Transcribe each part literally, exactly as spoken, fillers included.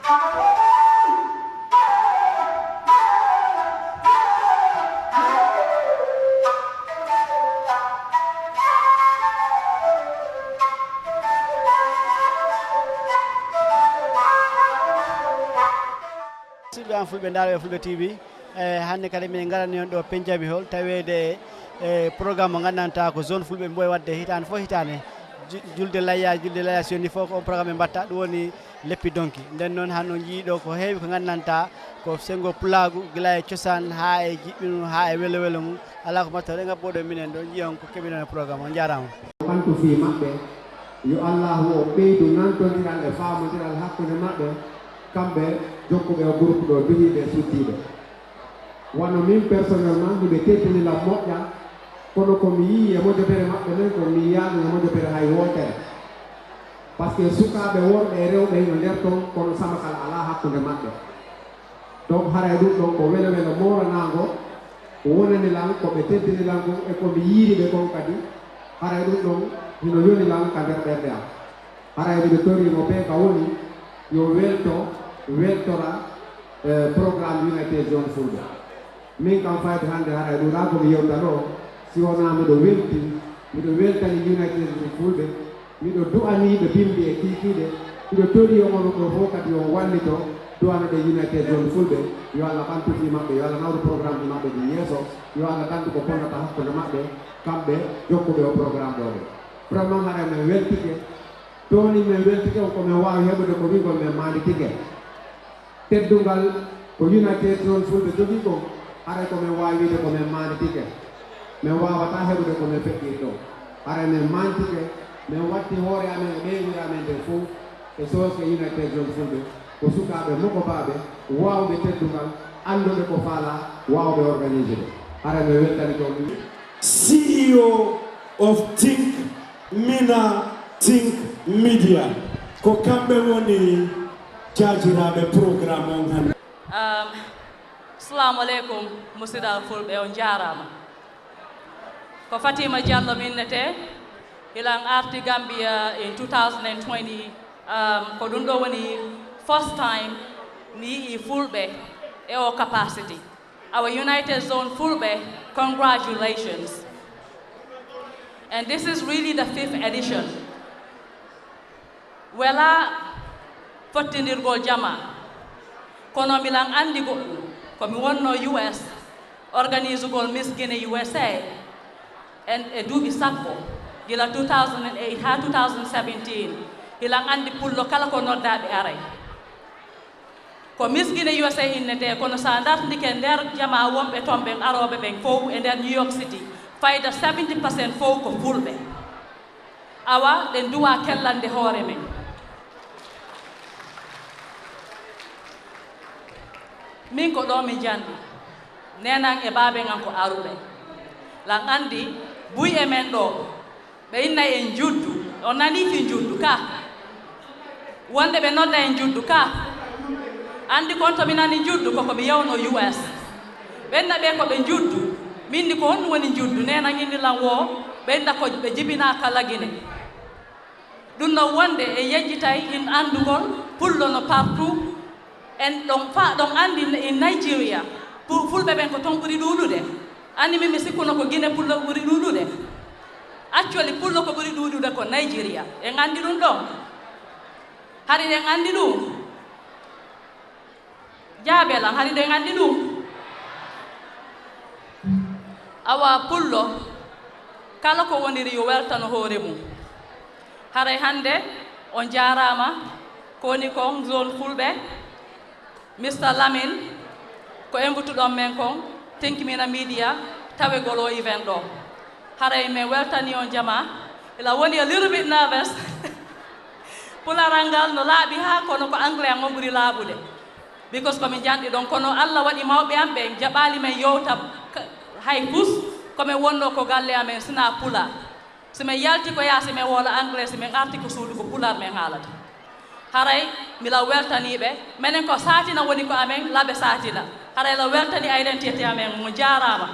Siɓɓe am fulɓe, ndaarɓe Fulɓe T V, e hannde kadi minen ngarani on ɗo Penjami Hall, taweede e programme mo nganndantaa ko zone fulɓe mboy waɗde hitaande fof hitaande. Ju-, julde layya, julde layya, so yoni fof ko on programme ɓe mbatta, ɗum woni leppi donki. Nden noon, hannde on njiyii ɗo ko heewi ko nganndantaa ko senngo pulaagu, gila e cosaan haa e jiɗɗinu haa e welo welo mum. Alaa ko mbaɗta, ɗe ngabboo ɗo minen ɗo, njiyon ko keɓiɗon e programme. On njaaraama. Ɓantu fii maɓɓe, yo Allaahu o ɓeydu nantondiral e faamondiral hakkunde maɓɓe, kamɓe jokkuɓe o groupe ɗo, duhiiɓe e suddiiɓe. Wano min personnellement, hiɓe teddini lan moƴƴa, kono ko mi yii e mojobere maɓɓe nden, ko mi yiyaano e mojobere hay wootere. Parce que sukaaɓe worɓe e rewɓe hino nder ton, kono samakal alaa hakkunde maɓɓe. Donc, haray ɗum ɗon ko welo welo moolanaango wonani lan, ko ɓe teddini lan kon e ko mi yiiri ɓe kon kadi. Haray ɗum ɗon hino yoni lan ka nder ɓernde am. Haray miɗo torii mo bee ka woni, yo welto, weltora, eh, programme United Zone Fulɓe. Min kam, fayde hannde haray ɗum ɗaa ko mi yewta ɗo, si wonaa miɗo welti, miɗo weltani United Zone Fulɓe, miɗo du'anii ɓe bimbi e kiikiiɗe, miɗo torii on onon ɗoo fof kadi yo on wallito, du'anoɗen United Zone Fulɓe, yo Alla ɓantu fii maɓɓe, yo Alla nawru programmeji maɓɓe ɗin yeeso, yo Alla dandu ko bonnata hakkunde maɓɓe, kamɓe jokkuɓe o programme ɗoo ɓe. Vraiment, haray men weltike, toni men weltike on, ko men waawi heɓude ko wingol men maanditike. Teddungal ko United Zone Fulɓe jogii kon, haray ko men waawi wiide ko men maanditike. Men waawataa heɓude ko men feƴƴiri ɗoo. Haray men maanditike, men watti hoore amen e ɓeynguure amen nden fow e soosde United Zone Fulɓe, ko sukaaɓe mokobaaɓe, waawɓe teddungal, annduɓe ko faalaa, waawɓe organisude. Haray men weltanike on. C E O of Think Mina, Think Media. Ko kamɓe woni jaajiraaɓe programme on hannde. Um, Assalamu alaikum, musidal Fulɓe, on jaaraama. Ko Fatima Diallo mi innetee, hilan arti Gambia in two thousand and twenty, um, ko ɗum ɗo woni first time mi yi'i Fulɓe e o capacity. Our United Zone Fulɓe, congratulations. And this is really the fifth edition. Welaa fottindirgol jamaa, kono milan anndi goɗɗum, ko mi wonnoo U S, organisugol Miss Guinea U S A, en e duuɓi sappo, gila two thousand and eight haa two thousand seventeen, hilan anndi pullo kala ko noddaa ɓe aray. Ko Miss Guinea U S A innetee, kono so a dartike nder jamaa wonɓe ton ɓen arooɓe ɓen fow e nder New York City, fayda seventy percent fow ko Fulɓe. Awa, ɗen duwaa kellande hoore men. Min ko ɗoo mi janɗi. Neenan e baaben an ko aruɓe. Lan anndi buy e men ɗoo. Ɓe inna en njuddu. On nanii fii njuddu ka? Wonde ɓe nodda en njuddu ka? Anndi kon to mi nani njuddu, ko ko mi yawnoo U S. Ɓe inna ɓe ko ɓe njuddu. Min ni ko honɗum woni njuddu? Neenan inni lan woo, ɓe inna ko ɓe jibinaa ka Lagine. Ɗum no wonde en yejjitay in anndugol pullo no partout. En ɗon fa-, ɗon anndi in Nigeria, pu-, Fulɓe ɓen ko ton ɓuri ɗuuɗude. Anndi min mi sikkuno ko Gine pullo ɓuri ɗuuɗude. Actually, pullo ko ɓuri ɗuuɗude ko Nigeria. En anndi ɗum ɗon? Hari ɗen anndi ɗum? Jaabee lan, hari ɗen anndi ɗum? Awa pullo, kala ko woniri yo weltano hoore mum. Haray hannde on jaaraama, ko woni kon zone Fulɓe, Mister Lamin, ko embutuɗon men kon, Think Mina Media, tawegol o event ɗo. Haray men weltani on jamaa. Ila woni a little bit nervous. Pularal ngal no laaɓi haa kono ko anglais an on ɓuri laaɓude. Because ko min janɗi ɗon, kono Allah waɗi mawɓe am ɓe jaɓaali men yowta ka-, hay fus, ko men wonno ko galle amen, sina pula. Si men yalti ko yaasi men woola anglais, si men arti ko suudu ko pular men haalata. Haray mila weltaniiɓe, menen ko saatina woni ko amen, laɓe saatina. Haray la weltani identité amen, mo jaaraama.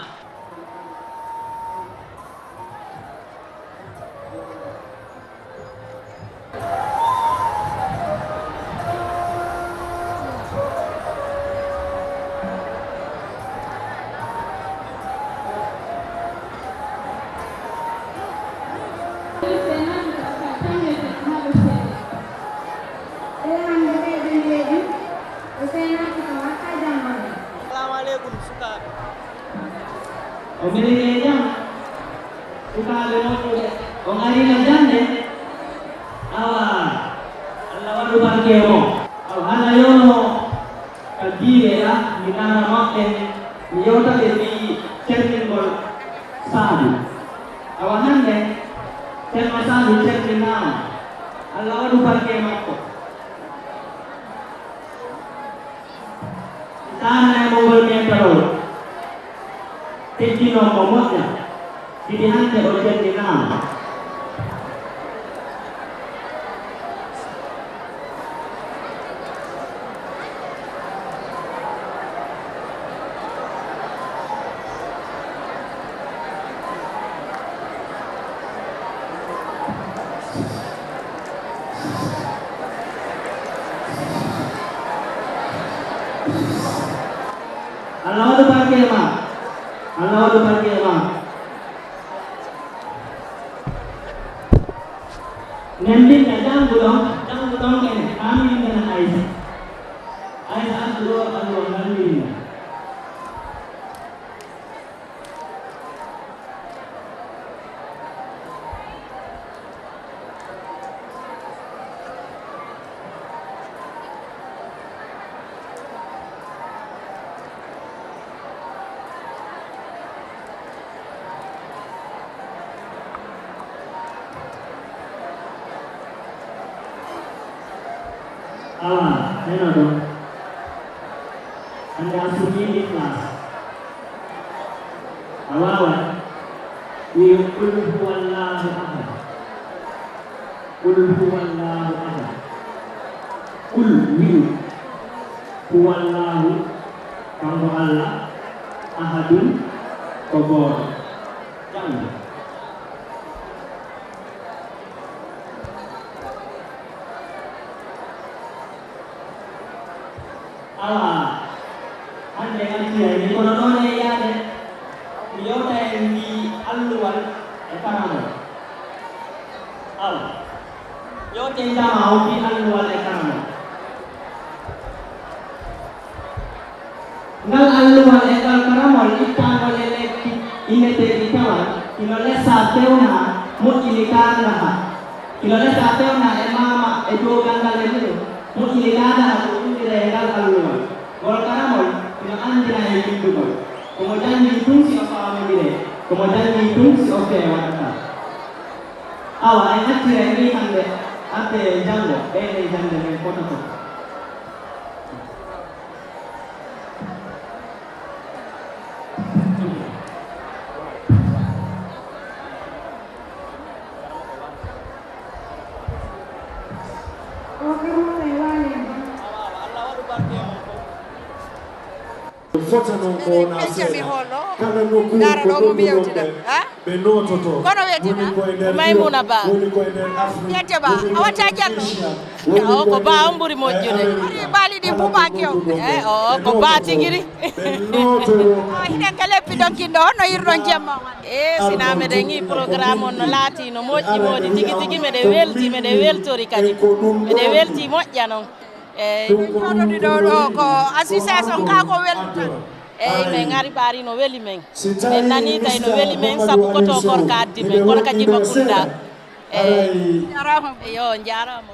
O meɗen e jam. Sukaaɓe moƴƴuɓe, on arino jannde? Awa, Allah waɗu barke e mon. Awa, hannde yewno ka jiireeɗa, mi ndaara maɓɓe, mi yewta ɓe fii cerningol Saadu. Awa, hannde, Ceerno Saadu cerninaama. Allah waɗu barke e makko. Taananay mo ngol mentorol, teddinoo mo moƴƴa, sibi hannde o cellinaama. Allah waɗu barke e ma. Allah waɗu barke e ma. Nen mbinda janngu ɗon, janngu ɗon kene, haa mi winndana Aysa. Aysa, addu ɗoo alluwa ngal mi winnda. Awa, heno ɗon. Hannde a suuɗii Ikhlas. A waaway. Wi'u, "Qul huwallahu ahad." "Qul huwallahu ahad." Qul, wi'u, "Huwallahu, kanko Allah, ahadun, ko gooto." Janngu. Awa, hannde en acciraymi, kono noon e yaade, mi yewta en fii alluwal e karamol. Awa, yewten jama on fii alluwal e karamol. Ngal alluwal e ngal karamol ittaangol e lekki inneteeɗi tawal, hino lesa fewna moƴƴini kaandaha. Hino lesa fewna e maama e dow ganndal e mu'un, moƴƴini kaandaha ko inndiree e ngal alluwal. Ngol karamol hino anndina e winndugol. Ko mo janngii tun si o faamondiree, ko mo janngii tun si o feewantaa. Awa, en accira e nii hannde, arde janngo, ɓeyden jannde nden fota fota. Fota noon ko wona seeɗa. Kala nokku ko ɗon ɗon ɓe, ɓe noototo. Kono wiyetee na Maymuna Ba. Wiyetee Ba, a watta jallo. O ko Ba on ɓuri moƴƴude. Ari baali ɗi buɓaaki o. Eh, o ko Ba tigiri. Hiɗen ka leppi ɗon kinɗo, honno hirɗon jemma on? E sina meɗen yi programme on no laati no moƴƴi moodi tigi tigi, meɗen welti, meɗen weltori kadi. Meɗen welti moƴƴa noon. Eyi. Min koɗoɗi ɗo ɗo ko association ka ko weldu tan. Eyi, min ngari ɓaari no weli min. Min nani tawi no weli min sabu ko to gorko addi min, kono ka Jiba Kunda. Eyi. Njaaraama. Yo, njaaraama.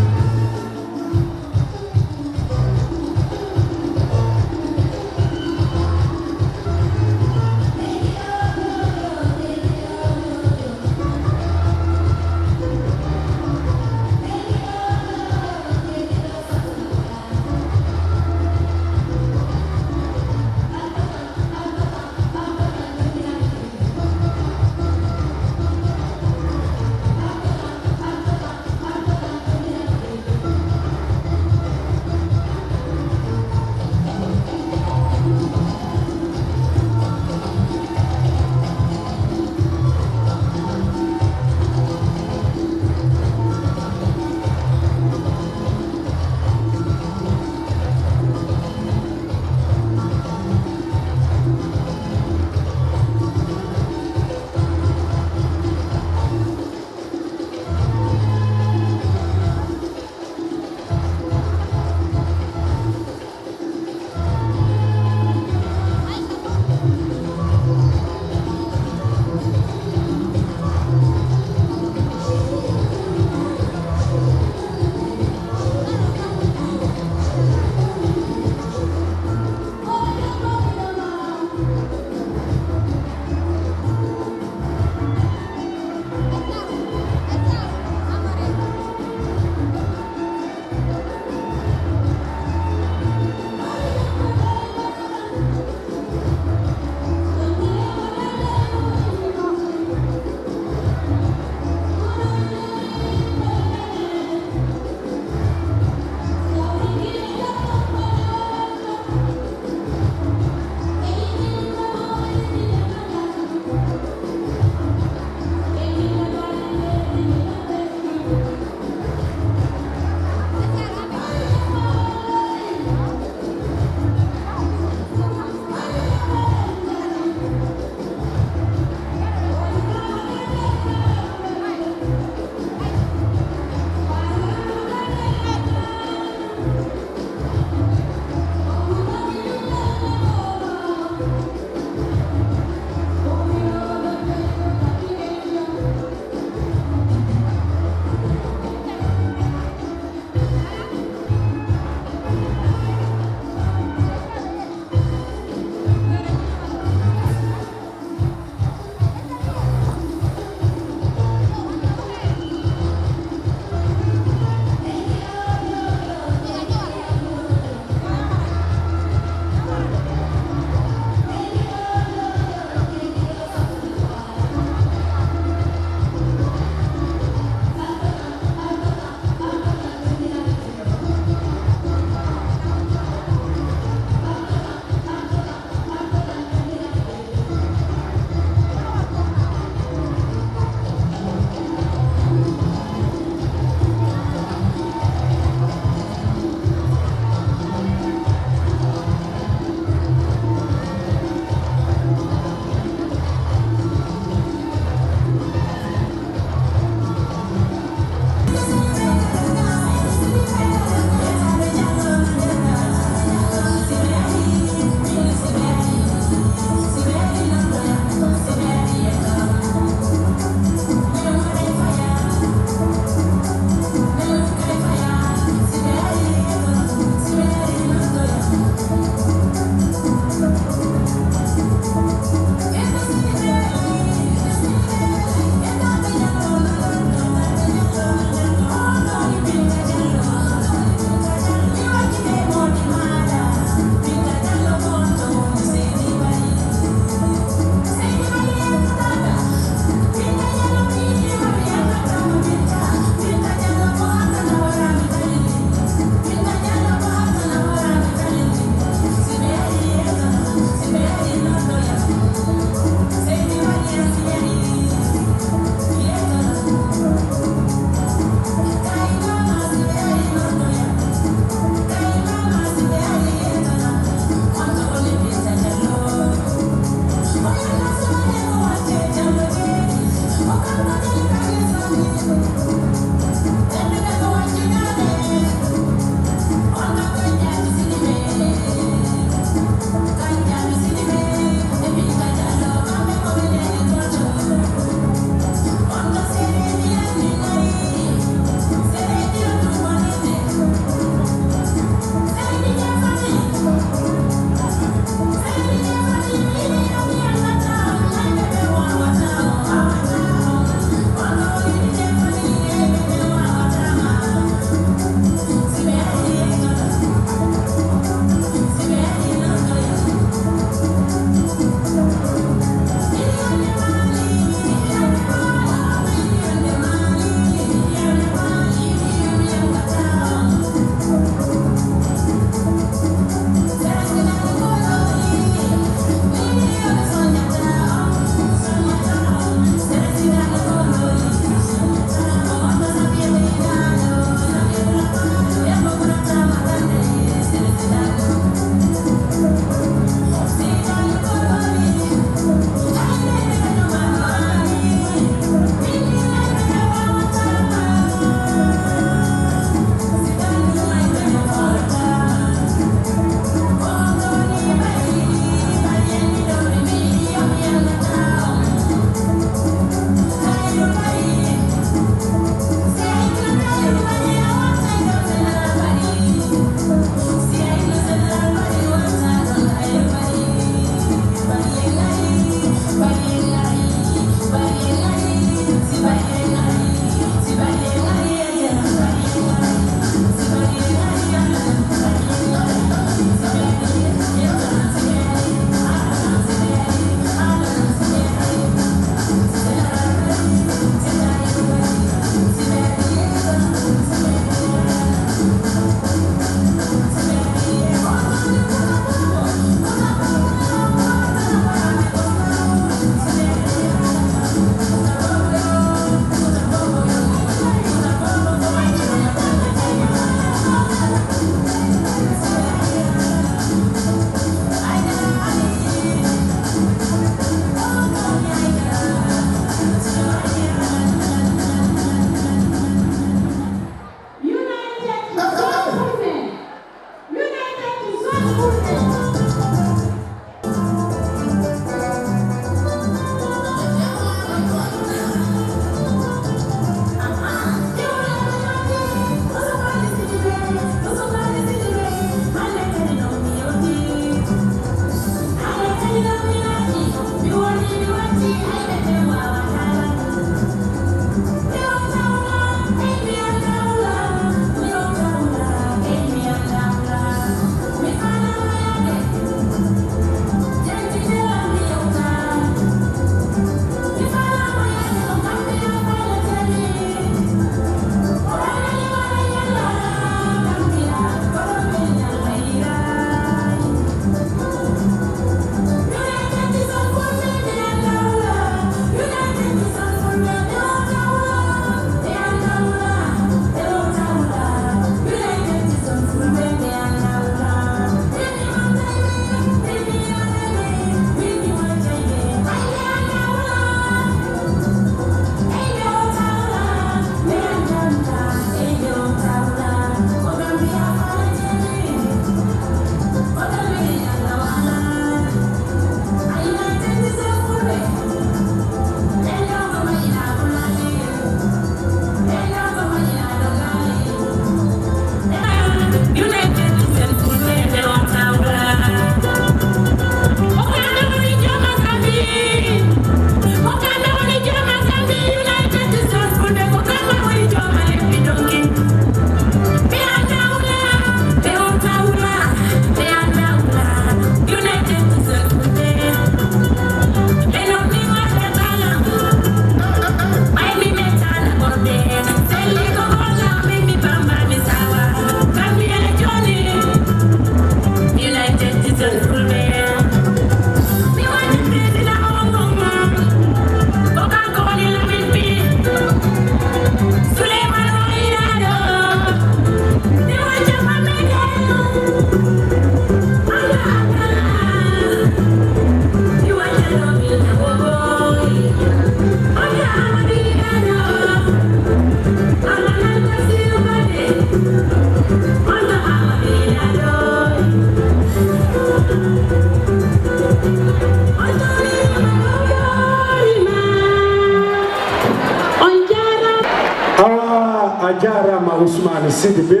Ah, a jaaraama Ousmane Sidibé,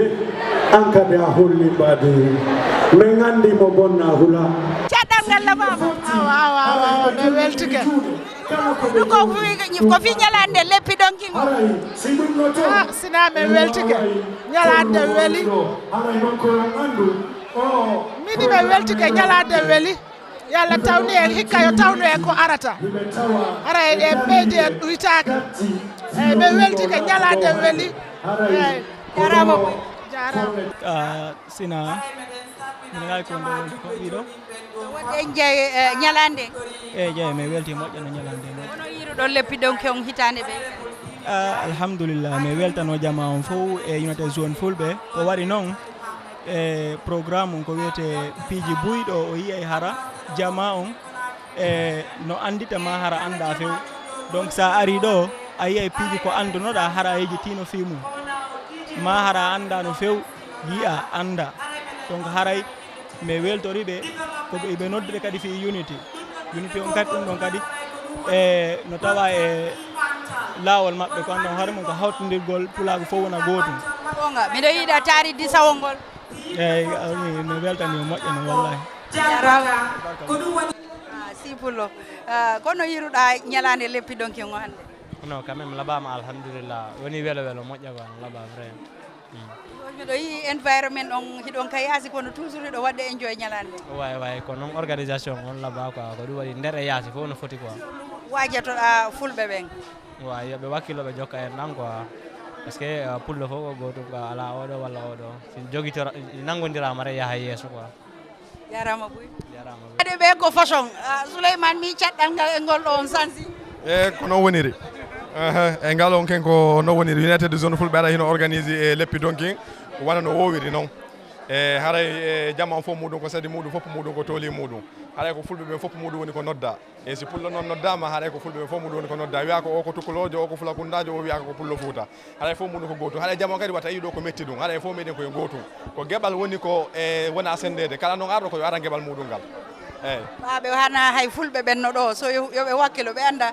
an kadi a holli mbaadi. Min anndi mo bonna hula. Caɗɗal ngal lamaama. Awa, awa, awa, awa, min weltike. Ɗum ko fi-, ko fii ñalaande leppi ɗonki ngo. Ah, sinaa min weltike. Ñalaande weli. Mini min weltike, ñalaande weli. Yo Allah tawnu en, hikka yo tawnu en ko arata. Hara en, en ɓeydi, en ɗuytaaki. Eyi, min weltike, ñalaande weli. Eyi. Jaaraama boy. Jaaraama. Ah, sinaa, min ngaari ko ndo wonde ko ɗiɗo. Wonde en jeyi, eh, ñalaande. Eyi, jeyi, min welti moƴƴa no ñalaande moƴƴa. Hono yiiruɗon leppi ɗonki on hitaande ɓe? Ah, alhamdulillah, min weltano jamaa on fof e United Zone Fulɓe. Ko waɗi noon, e programme on ko wiyetee piiji buy ɗo, o yiyay hara jamaa on e no anndita ma hara annda few. Donc, so a arii ɗo, a yiyay piiji ko anndunoɗaa hara a yejjitiino fii mum. Ma hara a anndaano few, yiya, annda. Donc, haray mi weltori ɓe, ko ɓe, ɓe noddude kadi fii Unity. Unity on kadi, ɗum ɗon kadi, e no tawa e laawol maɓɓe, ko anndon hoore mum ko hawtindirgol pulaagu fof wona gootum. Goonga, miɗo yiɗa taariidi sawol ngol. Eyi, a, mi, mi weltanii o moƴƴa no, wallahi. Jaaraama. Ah, Sipullo. Ah, kono yiiruɗaa ñalaande leppi ɗonki ngo hannde? Non, quand même, laɓaama, alhamdulillah. Woni welo welo, moƴƴa quoi, laɓa, vrai. Mm. Miɗo yi'i environment on, hiɗon ka yaasi, kono toujours hiɗo waɗde enjoy ñalaande. Way, way, ko noon organisation on laɓa quoi, ko ɗum waɗi nder e yaasi fof no foti quoi. Waajatoɗaa fulɓe ɓen? Wa, yo ɓe wakkilo, ɓe jokka en ɗan quoi. Parce que, euh, pullo fof ko gootum quoi, alaa oɗo walla oɗo. Si jogitora-, nanngondiraa ma rek yaha yeeso quoi. Jaaraama buy. Jaaraama buy. Kadi ɓe ko fashion. Ah, Souleymane, mi caɗɗal ngal e ngol ɗo on sansi. E ko noon woniri. Ehe, e ngal on ken ko noon woniri. United Zone Fulɓe ara hino organise e leppi donkin. Wona no woowiri noon. E haray e jama on fof muɗum ko sadi muɗum, fof muɗum ko tooli muɗum. Haray ko fulɓe ɓen fof muɗum woni ko nodda. E si pullo noon noddaama, haray ko fulɓe ɓen fof muɗum woni ko nodda. Wiyaa ko o ko tukuloojo, o ko fulakundaajo, o wiyaa ko pullo Fuuta. Haray fof muɗum ko gootum. Haray jama kadi wata yiɗo ko metti ɗum. Haray fof meɗen koye gootum. Ko geɓal woni ko e wona senndeede. Kala noon arɗo ko yo ara geɓal muɗum ngal. Eyi. Ɓaaɓe hana hay fulɓe ɓen no ɗo, so yo, yo ɓe wakkilo, ɓe annda.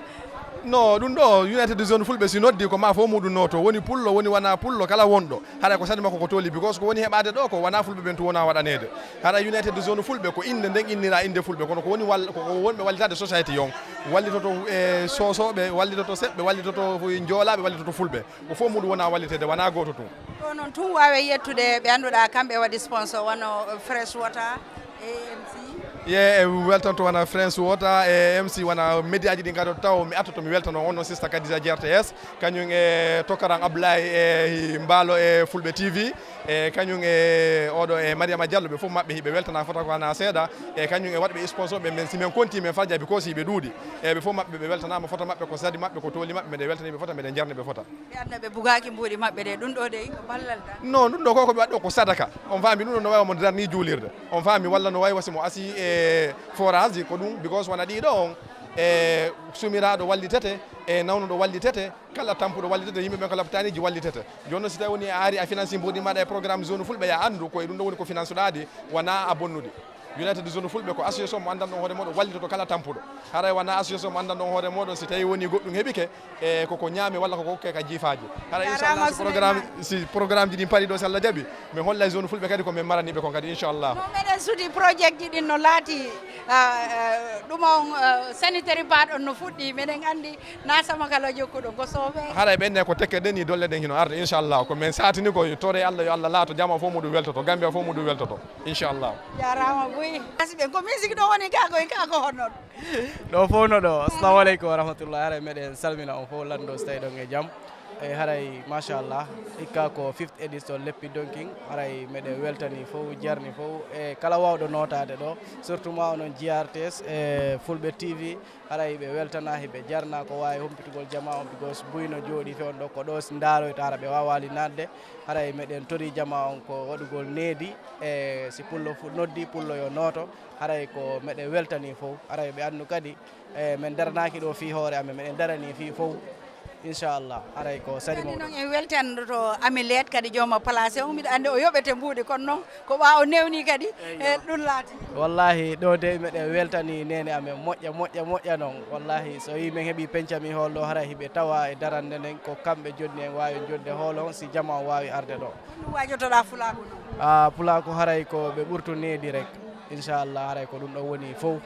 No, ɗum ɗo, United Zone Fulɓe si noddi ko ma fof muɗum nooto. Woni pullo, woni wona pullo, kala wonɗo. Haray ko sadi makko ko tooli, because ko woni heɓaade ɗo ko wona fulɓe ɓen tun wona waɗaneede. Haray United Zone Fulɓe ko innde nden innira innde fulɓe, kono ko woni wal-, ko, ko wonɓe wallitaade society on. Wallitoto e soosooɓe, wallitoto seɓɓe, wallitoto joolaaɓe, wallitoto fulɓe. Ko fof muɗum wona walliteede, wona gooto tun. Ɗo noon tun waawe yettude ɓe annduɗaa kamɓe waɗi sponsor, wano Fresh Water, A M C. Ye, e weltanto wona Fresh Water, e M C, wona médiaji ɗi ngadoo taw mi attoto mi weltano on noon sista Kadija G R T S, kañum e tokaran Ablaye e Mbaalo e Fulɓe T V, e kañum e oɗo e Mariama Diallo, ɓe fof maɓɓe hiɓe weltana fota ko hana seeɗa, e kañum e waɗɓe sponsor ɓe, men si men konti men farjaɓe ko si ɓe ɗuuɗi, e ɓe fof maɓɓe ɓe weltanama fota maɓɓe ko sadi maɓɓe ko tooli maɓɓe, meɗen weltani ɓe fota, meɗen jarni ɓe fota. Ɓe adna ɓe bugaaki mbuuɗi maɓɓe de, ɗum ɗo de ko ballal tan. Non, ɗum ɗo ko ko ɓe waɗɗo ko sadaka. On faami ɗum ɗo no wayi omo darni juulirde. On faami walla no wayi wasi mo asi e forage ko ɗum, because wona ɗiɗo on e sumiraaɗo wallitete, e nawnuɗo wallitete, kala tampuɗo wallitete, yimɓe ɓen ko laptaaniji wallitete. Jooni noon si tawi woni a ari a financi mbuuɗi maɗa e programme zone fulɓe, ya anndu ko e ɗum ɗo woni ko finansuɗaɗi, wona a bonnuɗi. United Zone Fulɓe ko association mo anndanɗon hoore moɗon wallitoto kala tampuɗo. Haray wona association mo anndanɗon hoore moɗon si tawi woni goɗɗum heɓike, e koko ñaame walla koko hokke ka jiifaaji. Haray inchallah si programme, si programme ji ɗin pari ɗo si Allah jaɓi, min hollay zone fulɓe kadi ko min maraniɓe kon kadi inchallah. No meɗen suti projet ji ɗin no laati, ah, ah, ɗum on, ah, sanitary pad on no fuɗɗi, meɗen anndi na sama kala jokkuɗo ko soowee. Haray ɓenne ko tekke ɗen ni dolle ɗen hino arde inchallah. Ko min satini ko tore Allah yo Allah laato jama fof muɗum weltoto, Gambia fof muɗum weltoto. Inchallah. Jarama buy. Asi ɓen ko musique ɗo woni ka koy ka ko honnon. Ɗo fof no ɗo. Assalamu aleykum wa rahmatullah. Haray meɗen salmina on fof lanndo so tawi ɗon e jam. E haray machallah. Ikka ko fifth edition Leppi Donkin. Haray meɗen weltani fof, jarni fof. E kala wawɗo notaade ɗo. Surtout ma onon G R T S e Fulɓe T V. Haray ɓe weltana, hiɓe jarna ko wawi humpitugol jama on, because buy no jooɗi fe on ɗo, ko ɗo si ndaroyta, hara ɓe wawali nadde. Haray meɗen tori jama on ko waɗugol needi, e si pullo fu-, noddi, pullo yo nooto. Haray ko meɗen weltani fof. Haray ɓe anndu kadi, e men daranaaki ɗo fii hoore amen, meɗen darani fii fof. Inchallah, haray ko sari mawɗo. Noon en weltandoto Amilet kadi jooma place on, miɗo anndi o yoɓete mbuuɗi, kono noon ko ɓa o newni kadi, e ɗum laati. Wallahi, ɗo de meɗen weltani neene amen moƴƴa, moƴƴa, moƴƴa noon. Wallahi, so yii men heɓi pencami hol ɗo, haray hiɓe tawa e darande nden, ko kamɓe jonni en waawi jodde hol on, si jama on waawi arde ɗo. Ɗum waajotoɗaa Fulaaku noon? Ah, Pulaaku haray ko ɓe ɓurtu needi rek. Inchallah, haray ko ɗum ɗo woni fof.